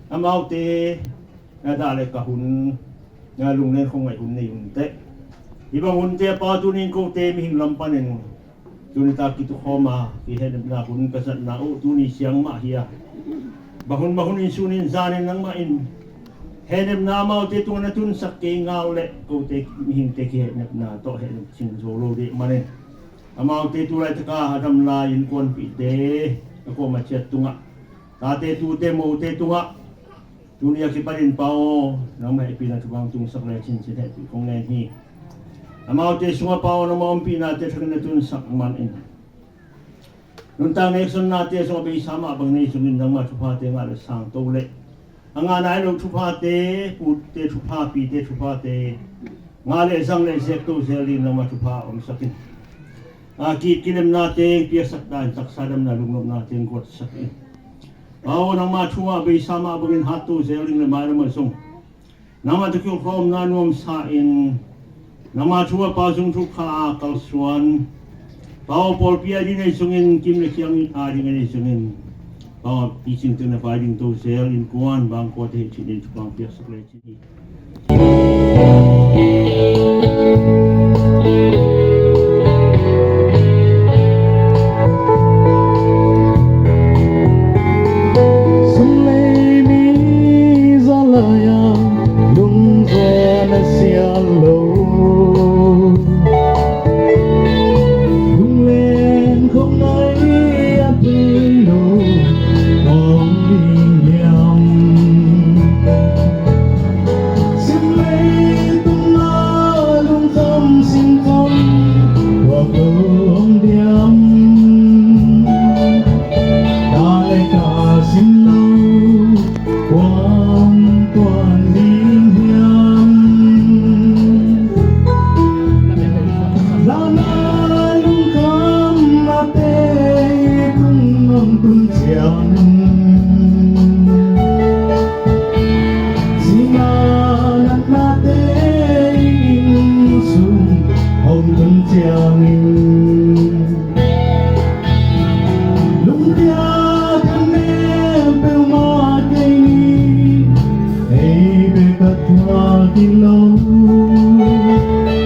Amaute na dah le ka hun, na lunglen khong ngaih hun nei hun teh. Hih bang hunte a Pa, tunin kote mihing lam panin tuni tak kitukhawm a, kihehnepna hun ka zatna uh tuni siang mah hi a, bang hun bang hun in sunin zanin nangmah in hehnepna amaute tungah na tunsak kei ngal leh kote mihingte kihehnepna tawh hehnep cing zo lo dih manin, amaute tu laitaka a dam lai innkuanpihte a kuamah ciat tungah, tate tute mote tungah tuni a kipanin Pa aw, nangmah hehpihna thupha hong tungsak le cincin hehpih kong ngen hi. Amaute sungah Pa aw, nangmah ompihnate thakin na tunsak manin, nuntak neksonnate sungah beisa mah bangin nei sungin nangmah thuphate ngah le sangto le, a ngah nai lo thuphate, pute thupha, pite thuphate ngah le zang le zekto zel dingin nangmah thupha omsak in. A ki-it kilemnate piaksak dan, taksa damna lungnopnate guatsak in. Pa aw, nangmah thu ah beisa mah bangin hatto zel ding le mailam ah zong nangmah tawh kikhawmna nuamsa in, nangmah thu ah Pa zung thu kha a kalsuan, Pa aw, pawlpi a ding nei sungin, kim le kiang a ding nei sungin, Pa aw, picing teng na pai ding to zel innkuan bangkuate hih cin in thupha piaksak le cin hi. Sunglei mi zalai a lungzon a sial lo, lunglen khong ngai a tui lo, kong ding hiam? Sim leitung a lungkham simkham, tua kong diam? Ka le ka sim lo, kuang tuan ding hiam? Lana lungkham nate tung nong tun ciang, sina natnate inn sung hong tun ciangin, lungkia kan ne peuhmah kei ni. Ei bek a thuak hi lo,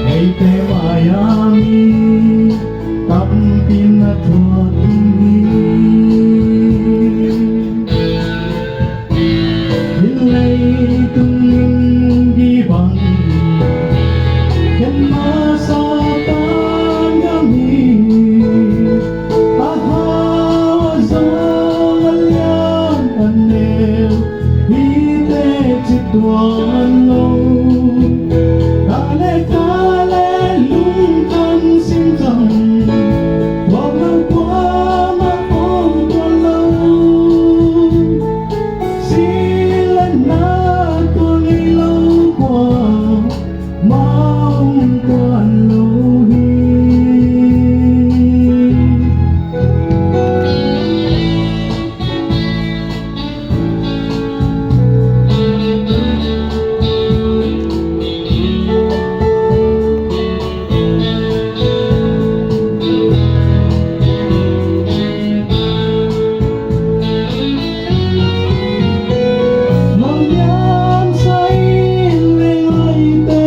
eite mai-a mi tampi na thuak hi. Hih leitung in gibang khen masa tan gam hi. A hau a zong, a lian a neu, hihte ci tuan lo. Ka le ka le lungkham simkham, tuak lo kuamah om tuan lo. Si le na tua ngei lo, kuamah om tuan lo hi. Lampiam sa in leng aite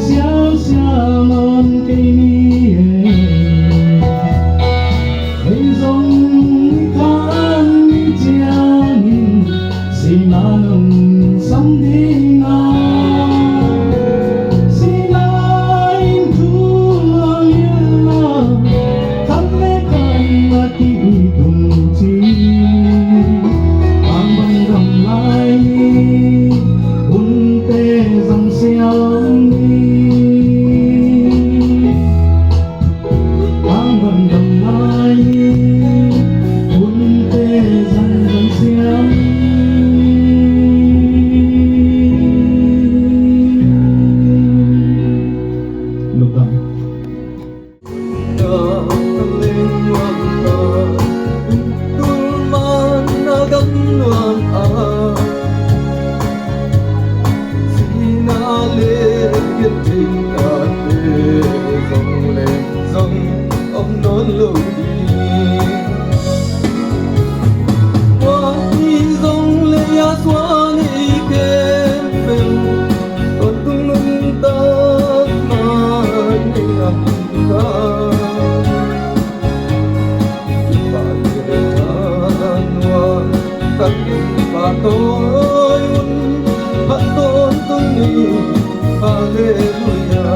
sialsial nawn kei ni e. Ei zong i khan ni ciangin sina nong sam ding a, sina in thu a lian a, khan le khan a ki-it un ci. Bangbang gam lai ni, hunte zang siam ni. Bangbang gam lai ni, hunte zang zang siam ni. Lungdam. Halleluia.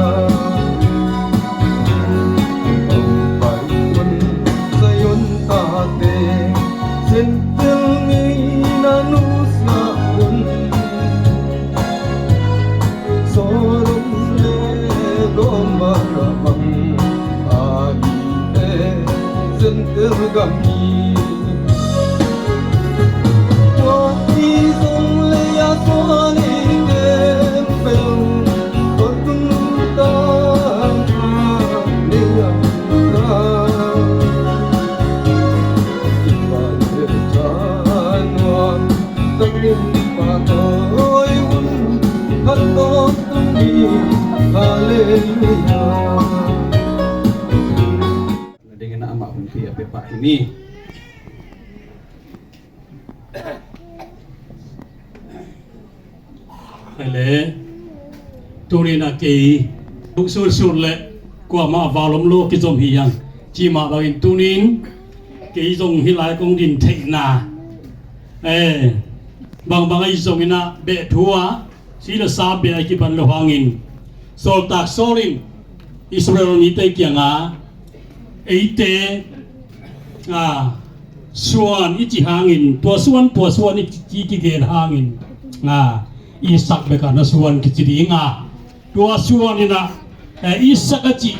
Pai un Zion tate, Zentail ngeina nusia un. Sodom le Gomorrah bang a hite Zentail gam hi. Tua i zong lei a suan i tempel kotun ta. Nei a ta. I pai le ta nuam. Takin pahtawi un, phatawp tung hi. Halleluia. Na dingin amah hun pi a pia pah hi ni. Ele, tunin a kei tung sulsul le kuamah a val om lo kizom hi ang. Ci mah bangin tunin kei zong hih lai kong din theihna, eh, bangbang ahi zongin ah beh thu a si le sa beh a kipan lo hangin, Sawltak Saul in Israel mite kiangah eite, a, suan i ci hangin, tua suan, tua suan i ci, kigen hangin, a, Isak bek a na suan kici ding a, tua suan in ah, eh, Isak a cih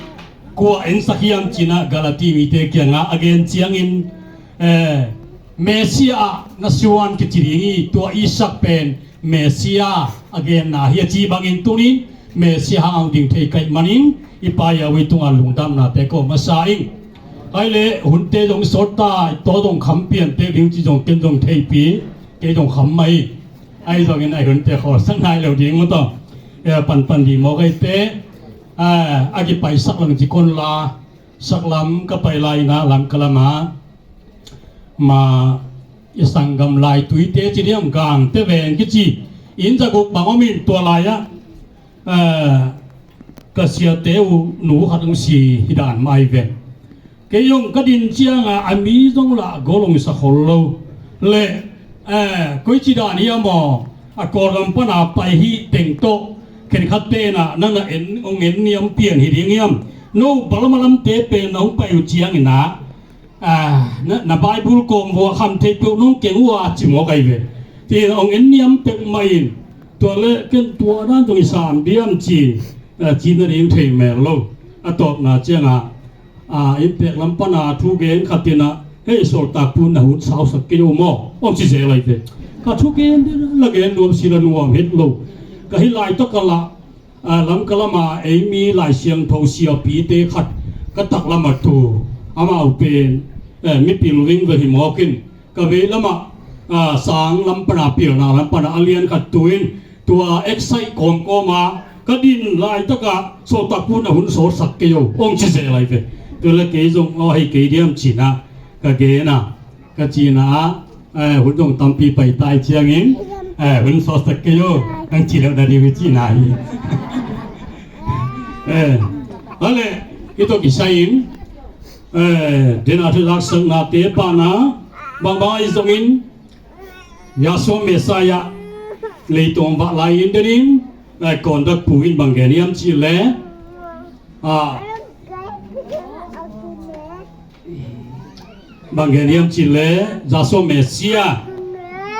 kua ensak hiam ci-in ah Galati mite kiangah a gen ciangin, eh, Messiah ah na suan kici ding hi, tua Isak pen Messiah a genna hi a ci bangin tunin Messiah hang ding thei ka hih manin i Pa Yahweh tungah lungdamnate ko masa ing. Ai le hunte zong sawt ta, i taw zong kham pian te ding ci zong ken zong theipi, kei zong kham mah hi. Ai zongin ai hunte khawlsak nai lo ding maw taw. Eh, panpan ding maw kei te, eh, a kipaisak lang ci kon la, saklam ka pai lai-in ah Lamka lamah ma i sanggam lai Tuite ci diam, Gangte veng kici inn zaguk bang om in tua lai-ah, eh, ka siate uh nu khat hong si hi dan mah ahi ve. Kei zong ka din ciangah a mi zong lah gol hong sa khol lo. Le, eh, koici dan hiam aw, a Kawlgam pana pai hi teng tawh khenkhat tenah na na en, hong en niam pian hi ding hiam? No balamalamte pen na hong pai uh ciangin ah, ah, na, na Bible kawm vua kham thei peuh nong keng uh a ci mawk ahi ve. Ci hong en niam peuh mah in, tua le ken tua dan zong i sam diam ci, ah, ci na ding thei mel lo. A tawpna ciangah, ah, inntek lam pana thugen khat in ah, hei, sawltak pu na hun sausak kei uh maw, hong ci zel ahi ve. Ka thugen ding la gen nuam si la nuam het lo. Ka hih lai tawh ka lah, ah, Lamka lama ei mi Lai Siangtho siapite khat ka taklam a tu, amau pen, eh, mipil vingve hi mawk in, ka vei lamah, ah, sang lam pana, pilna lam pana a lian khat tu in, tua excite kawmkawm a ka din laitakah sawltak pu na hun sawtsak kei o, hong ci zel ahi ve. Tua le kei zong aw hei kei diam ci-in ah ka gen a, ka cihna ah, eh, hun zong tampi pai ta ahih ciangin, eh, hun sawtsak kei o, hong ci lo na ding hi cihna hi. Eh, a le, hih tawh kisai-in, eh, den a thu laksaknate pana bangbang ahi zongin, Yahshua Messiah leitung vah lai-in denin, eh, conduct pu in bang gen hiam cih leh, ah, bang gen hiam cih leh, Yahshua Messiah,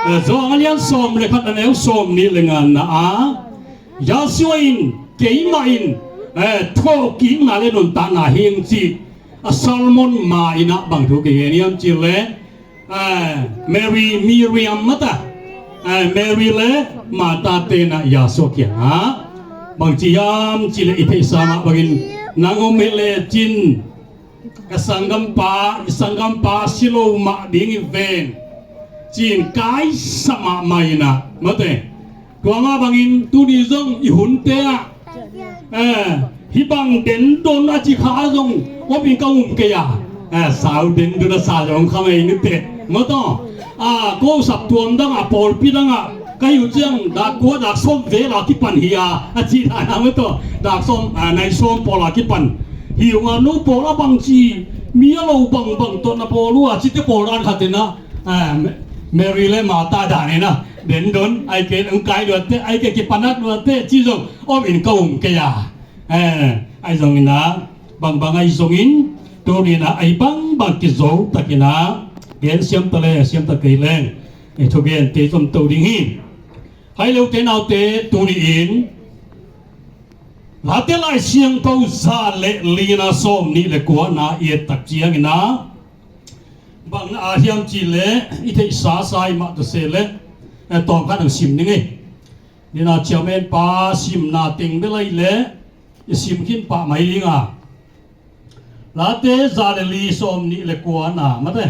eh, Johan a lian sawm le khat, a neu sawmnih le ngana ah, Yahshua in, keimah in, eh, thawhkikna le nuntakna hi ing ci a sermon ma-in ah bang thu kigen hiam cih leh, eh, Mary, Miriam mata, eh, Mary le Martha tenah Yahshua kiangah bang ci hiam cih leh i theihsa mah bangin, nang om hi lecin ka sanggampa, i sanggampa si lo mah ding hi ven, ci-in kaisa mahmah in ah, mate. Tua mah bangin tuni zong i hunte ah, eh, hih bang dendon a ci kha zong om in ka um kei a, eh, sau dendon a sa zong kha mei ni teh, mate. Ah, ko saptuam dangah, pawlpi dangah ka hi uh ciang, dak kua, dak sawm vel a kipan hi a, a cih dan a, mate. Dak sawm, ah, nai sawm pawl a kipan hi ung a, no pawl a bang ci, mi a lo bangbang tawh na bawl uh a, cite pawl dan khat in ah, ah, Mary le Martha dan in ah, Dendon ai ke, ang kai dua te ai ke, kipanak dua te ci zong om in ka um kei a. Eh, ai zong ina, bangbang ai zong in, tu ni na ai bangbang kizo takina gen siam ta le siam ta kei leng, eh, thugen te zom to ding hi. Hai leu te nau te, tu ni in Late Lai Siangtho za le lina sawm nih le kuana i et tak ciangina, bang na a hiam ci le, i theihsa sa i mah ta se le, eh, tawm khat ang sim ning ei. Nina chairman pa simna teng belai le i sim khin pah mai dinga. Late za le li sawm nih le kuana mate.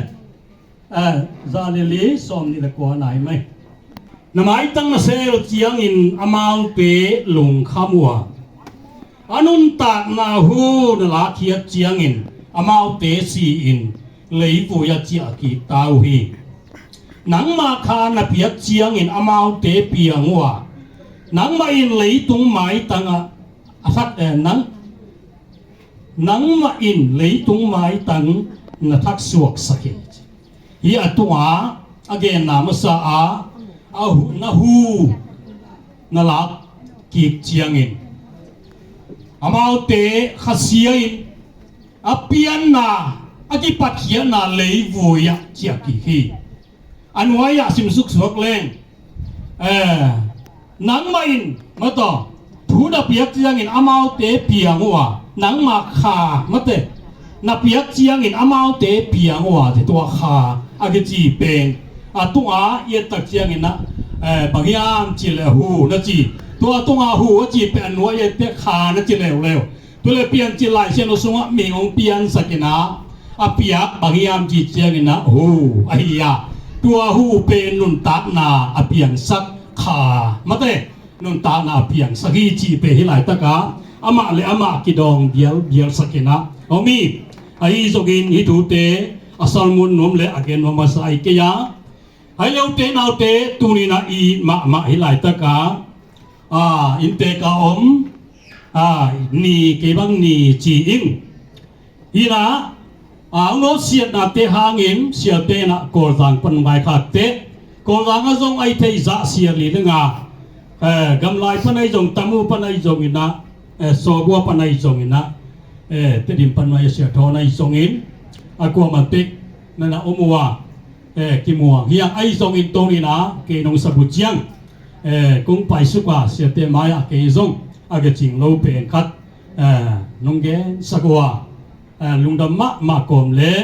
Eh, za le li sawm nih le kuana hi mai. Na maitang na sel ciangin amaute lungkham uh a, a nuntakna hu na lakkhiat ciangin amaute si-in leivui ah ciah kik ta uh hi. Nangmah kha na piak ciangin amaute piang uh a, nangmah in leitung maitang ah a that, eh, nang, nangmah in leitung maitang na thak suaksak hi. Hi a tunga a genna masa a, a hu, na hu na lak kik ciangin amaute khasia in a pianna, a kipatkhiatna leivui ah ciah kik hi. A nuai ah sim suksuak leng, eh, nangmah in mataw thu na piak ciangin amaute piang uh a, nangmah kha mate na piak ciangin amaute piang uh a, te tua kha a kici pen a tunga i et tak ciangin ah, eh, bang hiam ci le hu na ci. Tua tunga hu a ci pen a nuai i et pen kha na ci leuleu. Tu le Piancil Lai Siangtho sungah mihing hong piansak in ah a piak bang hiam ci ciangin ah hu ahi a, tua hu pen nuntakna a piangsak kha mate, nuntakna a piangsak hi cih pen hi laitakah amah le amah kidawng bialbialsak in ah om hi. Ahi zongin hih thute a salmun nuam le a gen nuam masa ahi kei a. Hai leute naute, tuni-in ah i mahmah hi laitakah, a, inntek a om, a, ni kei bang ni ci-in, hi-in ah, a, hong nawtsiatnate hangin siate in ah Kawlzang pan vaikhakte, Kawlzang ah zong ahi thei zah sia li le nga, eh, Gamlai pan ahi zong, Tamu pan ahi zongin ah, eh, Sawbua pan ahi zongin ah, eh, Tedim pan ahi, Siathawn ahi zongin, a kuamah tek na na om uh a, eh, kimuang hi a, ahi zongin tuni-in ah kei nong sap uh ciang, eh, kong paisuk a, siate mai-ah kei zong a kicing lo pen khat, eh, nong gensak uh a, eh, lungdam mahmah kawm le,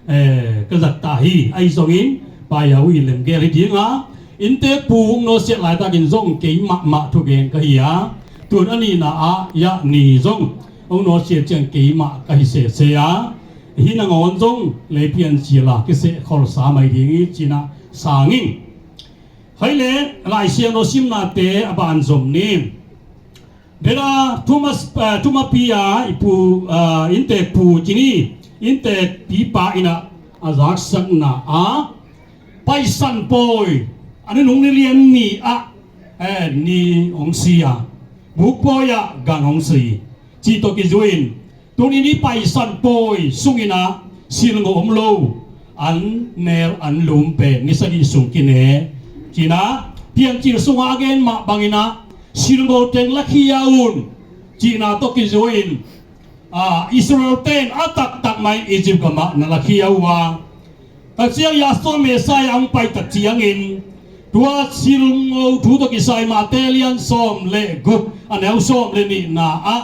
eh, ka zat ta hi. Ahi zongin pai a uh i lemgel hi ding a, inntek pu hong nawtsiat laitakin zong kei mahmah thugen ka hi a, tun a nihna ah yah ni zong hong nawtsiat ciang kei mah ka hi sese a, hih nangawn zong Lei Piancil a kiseh kholsa mai ding hi ci-in ah sang ing. Hai le, Lai Siangtho simnate a ban zom ni. Bela Thomas, eh, Thumapi a i pu, eh, inntek pu ci ni, inntek pipa in ah a zaksakna ah Paisan pawi a nunung ni lian ni ah, eh, ni hong si a, buk pawi ah gan hong si, cih tawh kizui-in, tuni-in i Paisan pawi sungin ah silngo om lo, an nel an lum pen ni sagih sung kine, ci-in ah Piancil sungah a gen mah bangin ah silngo teng lakhia un cihna tawh kizui-in, a, Israel-te in a taktak mah in Egypt gamah na lakhia uh a, tak ciang Yahshua Messiah hong pai tak ciangin tua silngo thu tawh kisai Matthai lian sawm le guk a neu sawm le nihna ah,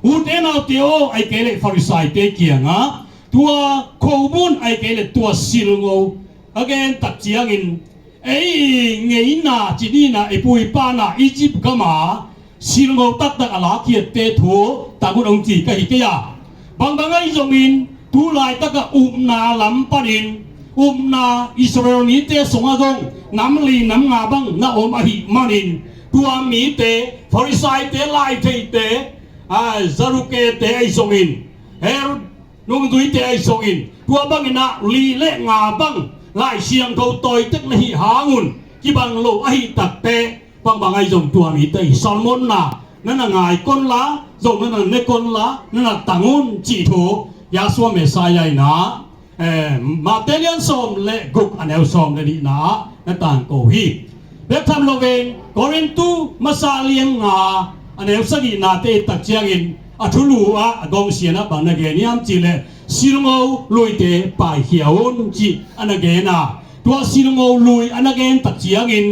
ute naute aw, ahih kei leh Farisai-te kiangah tua khomun ahih kei leh tua silngo a gen tak ciangin, ei ngeina ci ni-in ah i pu i pa-in ah Egypt gama silngo taktak a lakkhiatte thu tang un hong ci ka hi kei a. Bangbang ahi zongin tu laitakah upna lam panin, upna Israel mite sungah zong nam li nam nga bang na om ahih manin, tua mite, Farisai-te, laitheite, a, Zaduke-te ahi zongin, Herod nungzuite ahi zongin, tua bangin ah li le nga bang Lai Siangtho tawi tek na hih hang un kibang lo ahih takteh, bangbang ahi zong tua mite i salmonna na na ngai kon la, zong na na ne kon la, na na tang un cih thu Yahshua Messiah in ah, eh, Matthai lian sawm le guk a neu sawm le nihna ah na tangko hi. Bek tham loin Korintu masa lian nga a neu sagihnate i et tak ciangin a thulu ah a gawngsianah bang na gen hiam cihleh silngo luite paikhia un cih a na gen a, tua silngo lui a na gen tak ciangin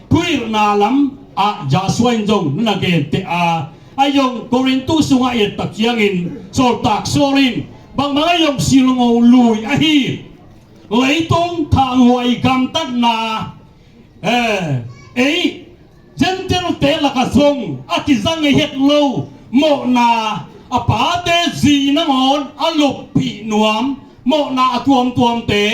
thuhilhna lam ah Joshua in zong na na genteh a, a zong Korintu sungah i et tak ciangin Sawltak Saul in bangmah a zong silngo lui ahi leitung thanghuai gamtatna, eh, ei Gentile-te lakah zong a kizang ngei het lo mawhna, a pate zi nangawn a loppih nuam mawhna a tuamtuamte,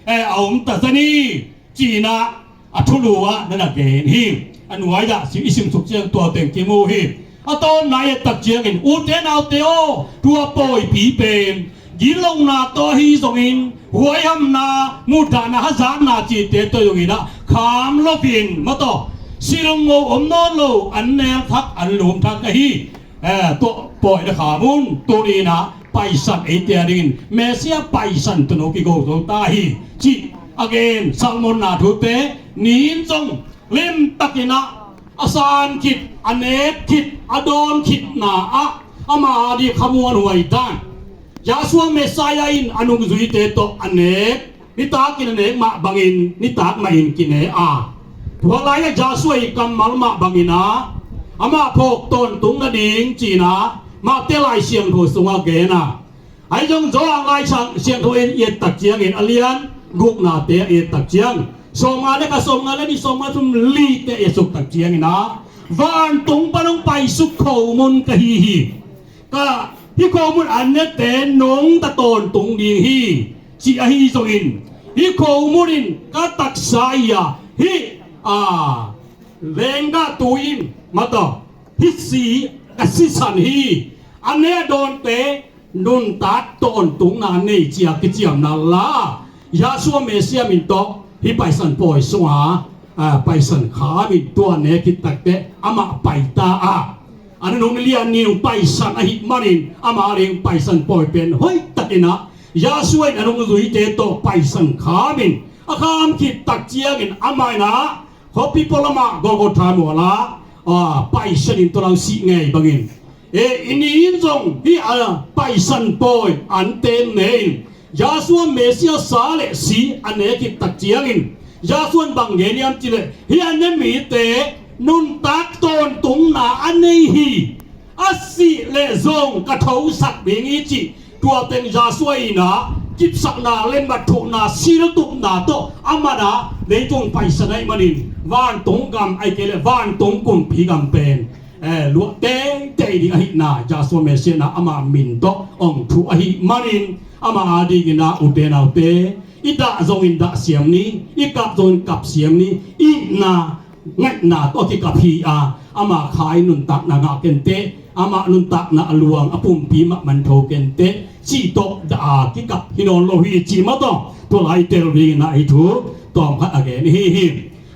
eh, a om ta zen hi, ci-in ah a thulu ah na na gen hi. A nuai-ah i simsuk ciang tua teng kimu hi. A tawpna i et tak ciangin ute naute aw, tua pawipi pen gitlohna tawh ahi zongin huaihamna, muhdahna, hazatna cihte tawh zongin ah kham loin, mataw, silngo om nawn lo, an nel thak, an lum thak ahi, eh, tua pawi na kham un. Tuni-in ah Paisan eite a dingin Messiah Paisan tawh no kigo zo ta hi, cih a gen sermon-na thute ni-in zong limtakin ah a san khit, a nek khit, a dawn khitna ah ama a ding khamuanhuai dan, Joshua Messiah in a nungzuite tawh a nek, nitakin a nek mah bangin nitak mahin kine a, tua lai-ah Joshua i kammal mah bangin ah amah phawk tawntung nading ci-in ah Mate Lai Siangtho sungah gen a, ahi zong Johan Lai Siang, Siangtho i et tak ciangin a lian guknate i et tak ciang, sawmnga le khat, sawmnga le nih, sawmnga thum, lite i et suk tak ciangin ah, vantung pan hong paisuk khomun ka hi hi. Ka hih khomun an nete nong ta tawntung ding hi, ci ahi zongin, hih khomun in ka taksa hi a, hih, a, lenggah tui in, mataw, hih si ka sisan hi. A ne a dawnte nuntak tawntungna nei ci-a kiciamna la, Yahshua Messiah min tawh hih Paisan pawi sungah, a, Paisan khamin tua ne khit takteh amah paita a, a nunung ni lian ni hong paisan ahih manin amah a ding Paisan pawi pen hoihtakin ah Yahshua in a nungzuite tawh Paisan khamin a kham khit tak ciangin amah in ah khuapi pualamah Golgotha mualah, a, paisanin tua lang sih ngei bangin, e, i ni-in zong hih, a, Paisan pawi an ten ne in Yahshua Messiah sa le si a ne khit tak ciangin Yahshua in bang gen hiam cihleh, hih a ne mite nuntak tawntungna a nei hi. A sih leh zong ka thosak ding hi cih tua teng Yahshua in ah kipsakna, letmat thuhna, siltupna tawh amah in ah leitung paisan ahih manin vantung gam, ahih kei leh vantung kumpi gam pen, eh, luah teitei ding ahihna Yahshua Messiah in ah ama min tawh hong thuh ahih manin amah a dingin ah ute naute, i dah zongin dah siam ni, i kap zongin kap siam ni, i itna ngaihna tawh kikap hi a, ama kha in nuntakna ngah kenteh, ama nuntakna a luang a pumpi mah man tho kenteh, cih tawh dah a kikap hi nawn lo hi cih mah tawh tua lai tel dingin ah hih thu tawmkhat a gen hi hi.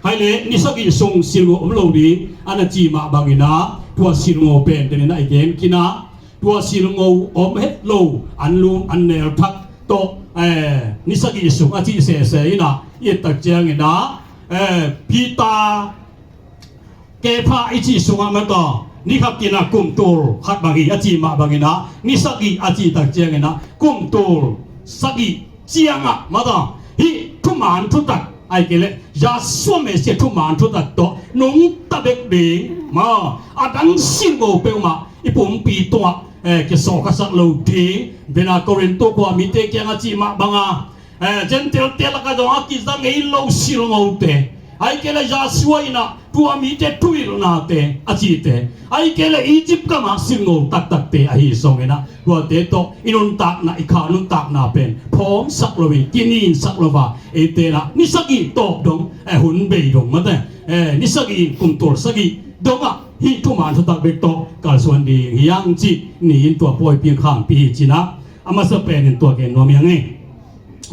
Hai leh ni sagih sung silngo om lo ding a na ci mah bangin ah tua silngo pen den in ah i gen khin a, tua silngo om het lo, an lum an nel thak tawh, eh, ni sagih sung a cih sese in ah i et tak ciangin ah, eh, Peter, Kepha i cih sungah mah tawh ni khat in ah kumtul khat bang hi a cih mah bangin ah ni sagih a cih tak ciangin ah kumtul sagih ciangah mah tawh hih thuman thutak, ahih kei leh Yahshua Messiah thuman thutak tawh nungta bek ding maw, a dang silngo peuhmah i pumpi tungah, eh, kisawlkhasak lo ding. Bena Korinto khua mite kiangah cih mah banga, eh, Gentile-te lakah zong a kiza ngei lo silngote, ahih kei leh Yahshua in ah tua mite thuhilhnate a cihte, ahih kei leh Egypt gamah silngo taktakte ahi zongin ah tuate tawh i nuntakna, i kha nuntakna pen phawmsak loin, kininsak lo a, eite in ah ni sagih tawp dong, eh, hun bei dong mate, eh, ni sagih in kumtul sagih dongah hih thuman thutak bek tawh kalsuan ding hi hang cih ni-in tua pawipi khangpi hi ci-in ah a masa penin tua gen nuam hi hang e.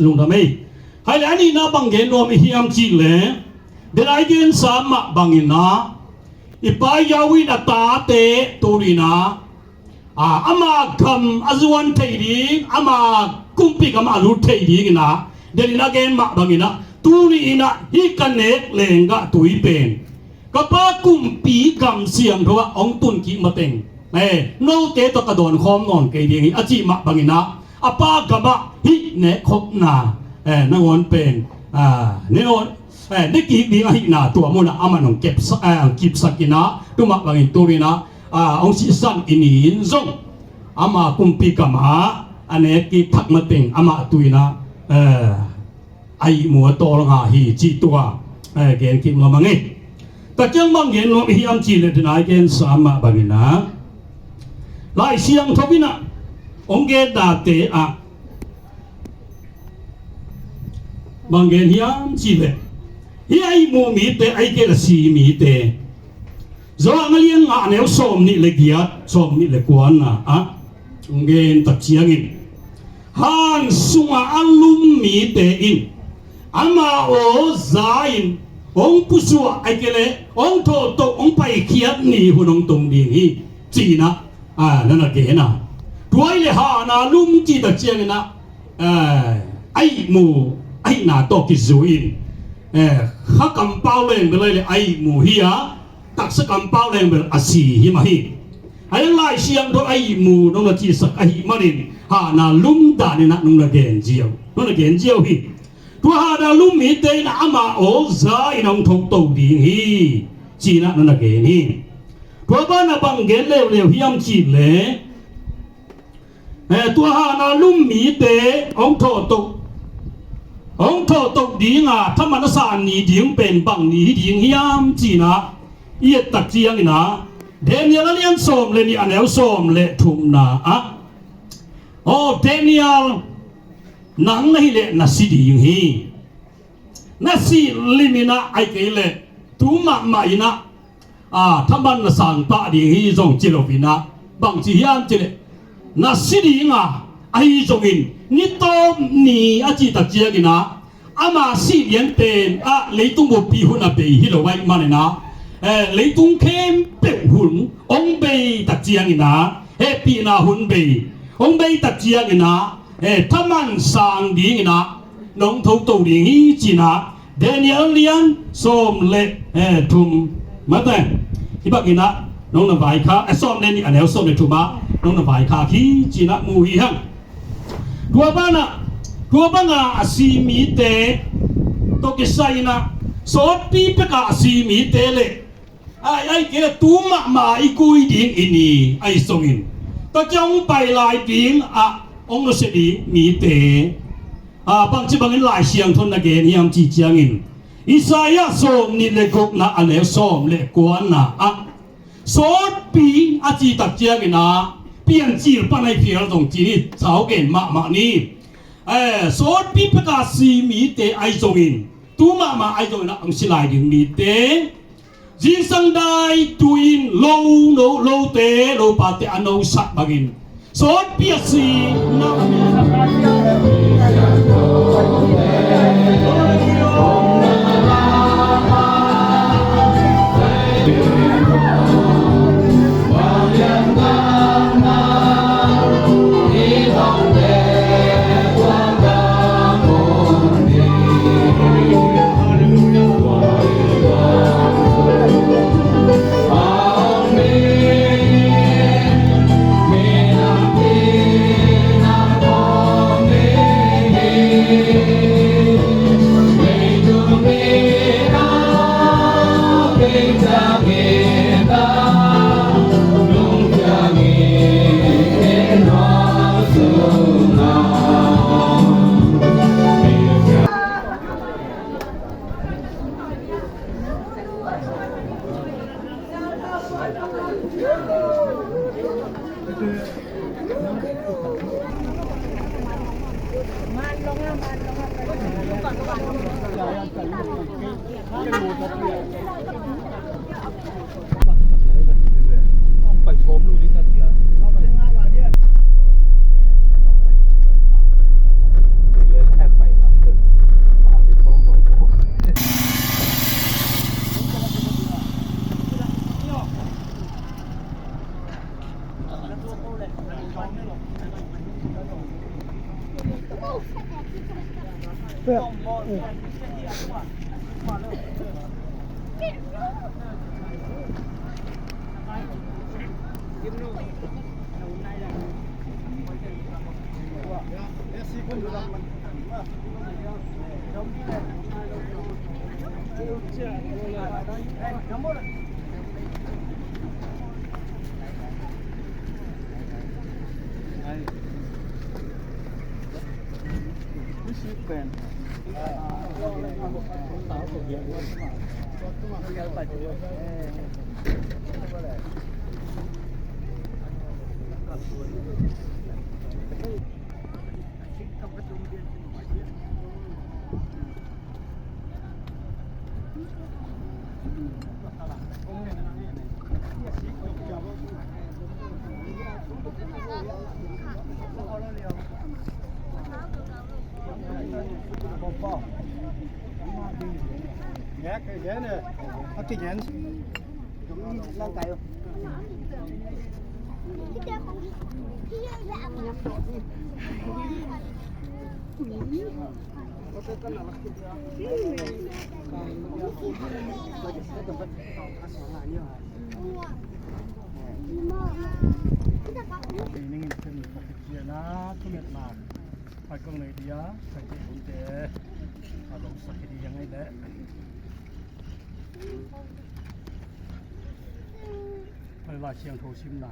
Lungdam ei. Hai leh a nihna bang gen nuam i hiam cihleh, den a i gensa mah bangin ah i Pa Yahweh in a tate tuni-in ah, a, ama gam a zuan thei ding, ama kumpi gamah a lut thei dingin ah den in a gen mah bangin ah tuni-in ah hih ka nek lenggah tui pen ka pa kumpi gam siangtho ah hong tun kik mateng, eh, note tawh ka dawn khawm nawn kei ding hi, a cih mah bangin ah, a pa gamah hih nek khopna, eh, nangawn pen, ah, ne nawn, eh, ne kik ding ahihna tua munah amah hong kepsa-, eh, hong kipsak in ah, tu mah bangin tu-in ah, ah, hong sihsan i ni in zong ama kumpi gamah a nek kik thak mateng amah tu-in ah, eh, a ihmu a tawlnga hi cih tua, eh, gen kik nuam ing. Tua ciang bang gen nuam hiam cih leh, tu-in ah i gensa mah bangin ah, Lai Siangtho in ah hong gen dante ah bang gen hiam cih leh, hih a ihmu mite, ahih kei leh a si mite, Johan a lian nga, a neu sawmnih le giat, sawmnih le kuana ah hong gen tak ciangin, han sungah a lum mite in ama aw za-in hong pusuah, ahih kei leh hong thawhtoh, hong paikhiat ni hun hong tung ding hi, ci-in ah, ah, na na gen a. Tua ahih leh han a lum cih tak ciangin ah, ah, a ihmu ahihna tawh kizui-in, eh, kha kampau leng bel ahih leh a ihmu hi a, taksa kampau leng bel a si hi mah hi. Ahi zongin Lai Siangtho a ihmu nong na cihsak ahih manin, han a lum dan in ah nong na gen ziau, nong na gen ziau hi. Tua han a lum mite in ah ama aw za-in hong thawhtoh ding hi, ci-in ah nong na gen hi. Tua banah bang gen leuleu hiam cih leh, eh, tua han a lum mite hong thawhtoh, hong thawhtoh ding a thaman a san ni ding pen bang ni hi ding hiam ci-in ah i et tak ciangin ah, Daniel a lian sawm le nih, a neu sawm le thumna ah, aw Daniel, nang na hih leh na si ding hi. Na sih lim in ah, ahih kei leh tu mahmah in ah, ah, thaman na sang pah ding hi zong ci lo-in ah, bang ci hiam cih leh, na si ding a, ahi zongin ni tawp ni a cih tak ciangin ah, ama sih lian pen ah leitung buppi hun a bei hi lo ahih manin ah, eh, leitung khempeuh hun hong bei tak ciangin ah, hehpihna hun bei hong bei tak ciangin ah, eh, thaman sang dingin ah nong thawhtoh ding hi, ci-in ah Daniel lian sawm le, eh, thum, mate, hih bangin ah nong na vaikhak, eh, sawm le nih, a neu sawm le thum ah nong na vaikhak hi, ci-in ah mu hi hang. Tua banah, tua banga a si mite tawh kisai-in ah, sawtpi peka a si mite le, ai, ahih kei leh tu mahmah i kui ding i ni ahi zongin, tua ciang hong pai lai ding ah hong nusia ding mite, ah, bangci bangin Lai Siangtho in na gen hiam cih ciangin, Isaiah sawmnih le gukna, a neu sawm le kuana ah, sawtpi a cih tak ciangin ah, Piancil pan ahi phial zong ci ni, sau gen mahmah ni. Eh, sawtpi peka si mite ahi zongin, tu mahmah ahi zongin ah hong si lai ding mite, zingsang dai tu-in lo, lo, lote, lopate a nosak bangin, sawtpi a si na Lai Siangtho simna.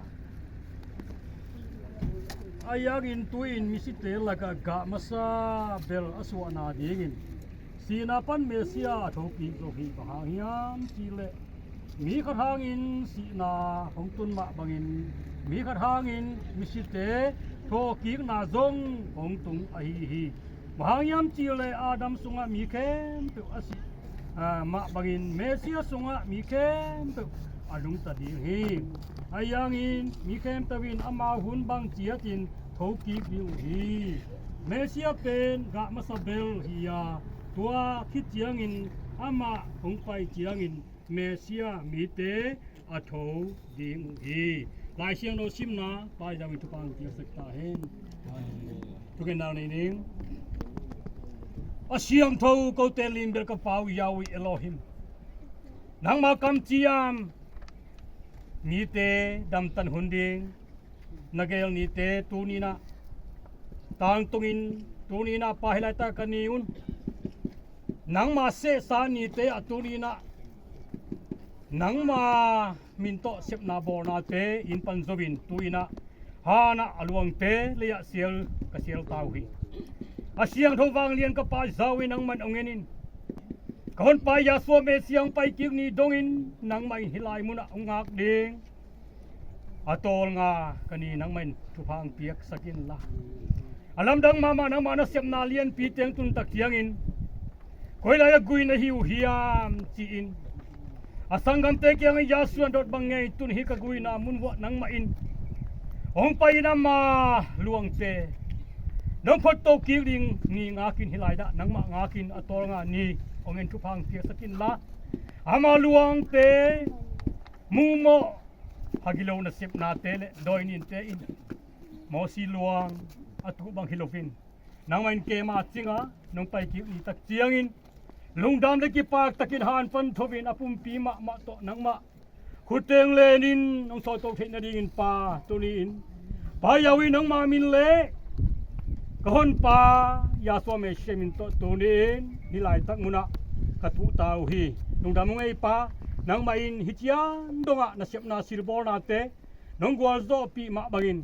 Ahi hangin tu-in misite lakah gah masa bel a suahna dingin sihna pan Messiah a thokik zo hi. Bang hang hiam cihleh mi khat hangin sihna hong tun mah bangin mi khat hangin misite thokikna zong hong tung ahi hi. Bang hang hiam cihleh Adam sungah mi khempeuh a sih, ah, mah bangin Messiah sungah mi khempeuh a nungta ding hi. Ahi hangin mi khempeuh in amau hun bang ciatin thokik ding uh hi. Messiah pen gah masa bel hi a, tua khit ciangin amah hong pai ciangin Messiah mite a tho ding uh hi. Lai Siangtho simna, Pa Yahweh thupha hong piaksak ta hen. Thugen nau nei ning. A siangtho kote limbel ka Pa uh Yahweh Elohim, nangma kamciam mite damtan hun ding na gel nite tuninah tangtungin tuninah Pa hi laita ka ni un. Nangma sehsa nite a tuninah nangma min tawh sepna bawlnate in pan zovin tuinah hanah a luangte leiah sial ka sial ta uh hi. A siangtho vanglian ka Pa Yahweh nangman hong en in. Ka honpa Yahshua Messiah hong paikik ni dongin nangmah in hih lai munah hong ngak ding a tawlnga ka ni nangmah in thupha hong piaksak inla, a lamdang mahmah nangmah nasepna lianpi teng tuntak ciangin koi lai a gui na hi uh hiam ci-in a sanggamte kiangah Yahshua dot bang ngei tun hi ka guina mun vuah nangmah in hong pai in ama luangte nong photto kik ding ni ngakin hih lai dah nangmah ngakin a tawlnga ni hong en thupha hong piaksak inla, ama luangte mumawh hagilo nasepnate le dawi ninte in Mosi luang a tuh bang hi loin nangmah in keima cinga nong paikik ni tak ciangin lungdam le kipak takin hanpan thovin a pumpi mahmah tawh nangmah khuteng lenin nong sawlto theih nadingin Pa tuni-in Pa Yahweh nangma min le ka honpa Yahshua Messiah min tawh tuni-in hih laitak munah ka tuh ta uh hi. Lungdam ung ei Pa, nangmah in hih ciang dongah nasepna silbawlnate nong gualzawhpih mah bangin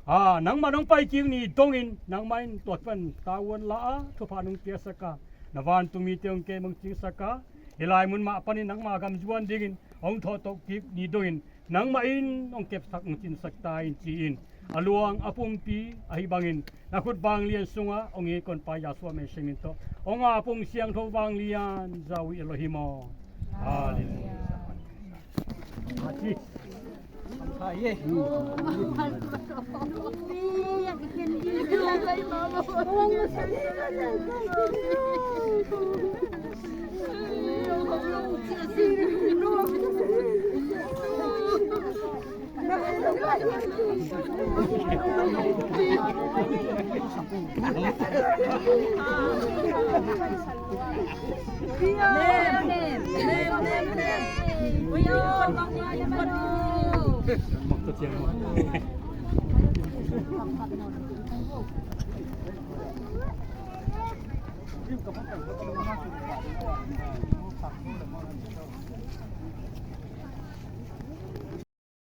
a nangmah nong paikik ni dongin nangmah in tua pan tavuan la a thupha nong piaksak a na vantungmite hong kem hong cingsak a hih lai mun mah panin nangma gam zuan dingin hong thawhtoh kik ni dongin nangmah in hong kepsak hong cinsak ta in ci-in a luang a pumpi ahi bangin na khut vanglian sungah hong ikon Pa Yahshua Messiah min tawh hong ap ung siangtho vanglian Yahweh Elohim aw. Halleluiah.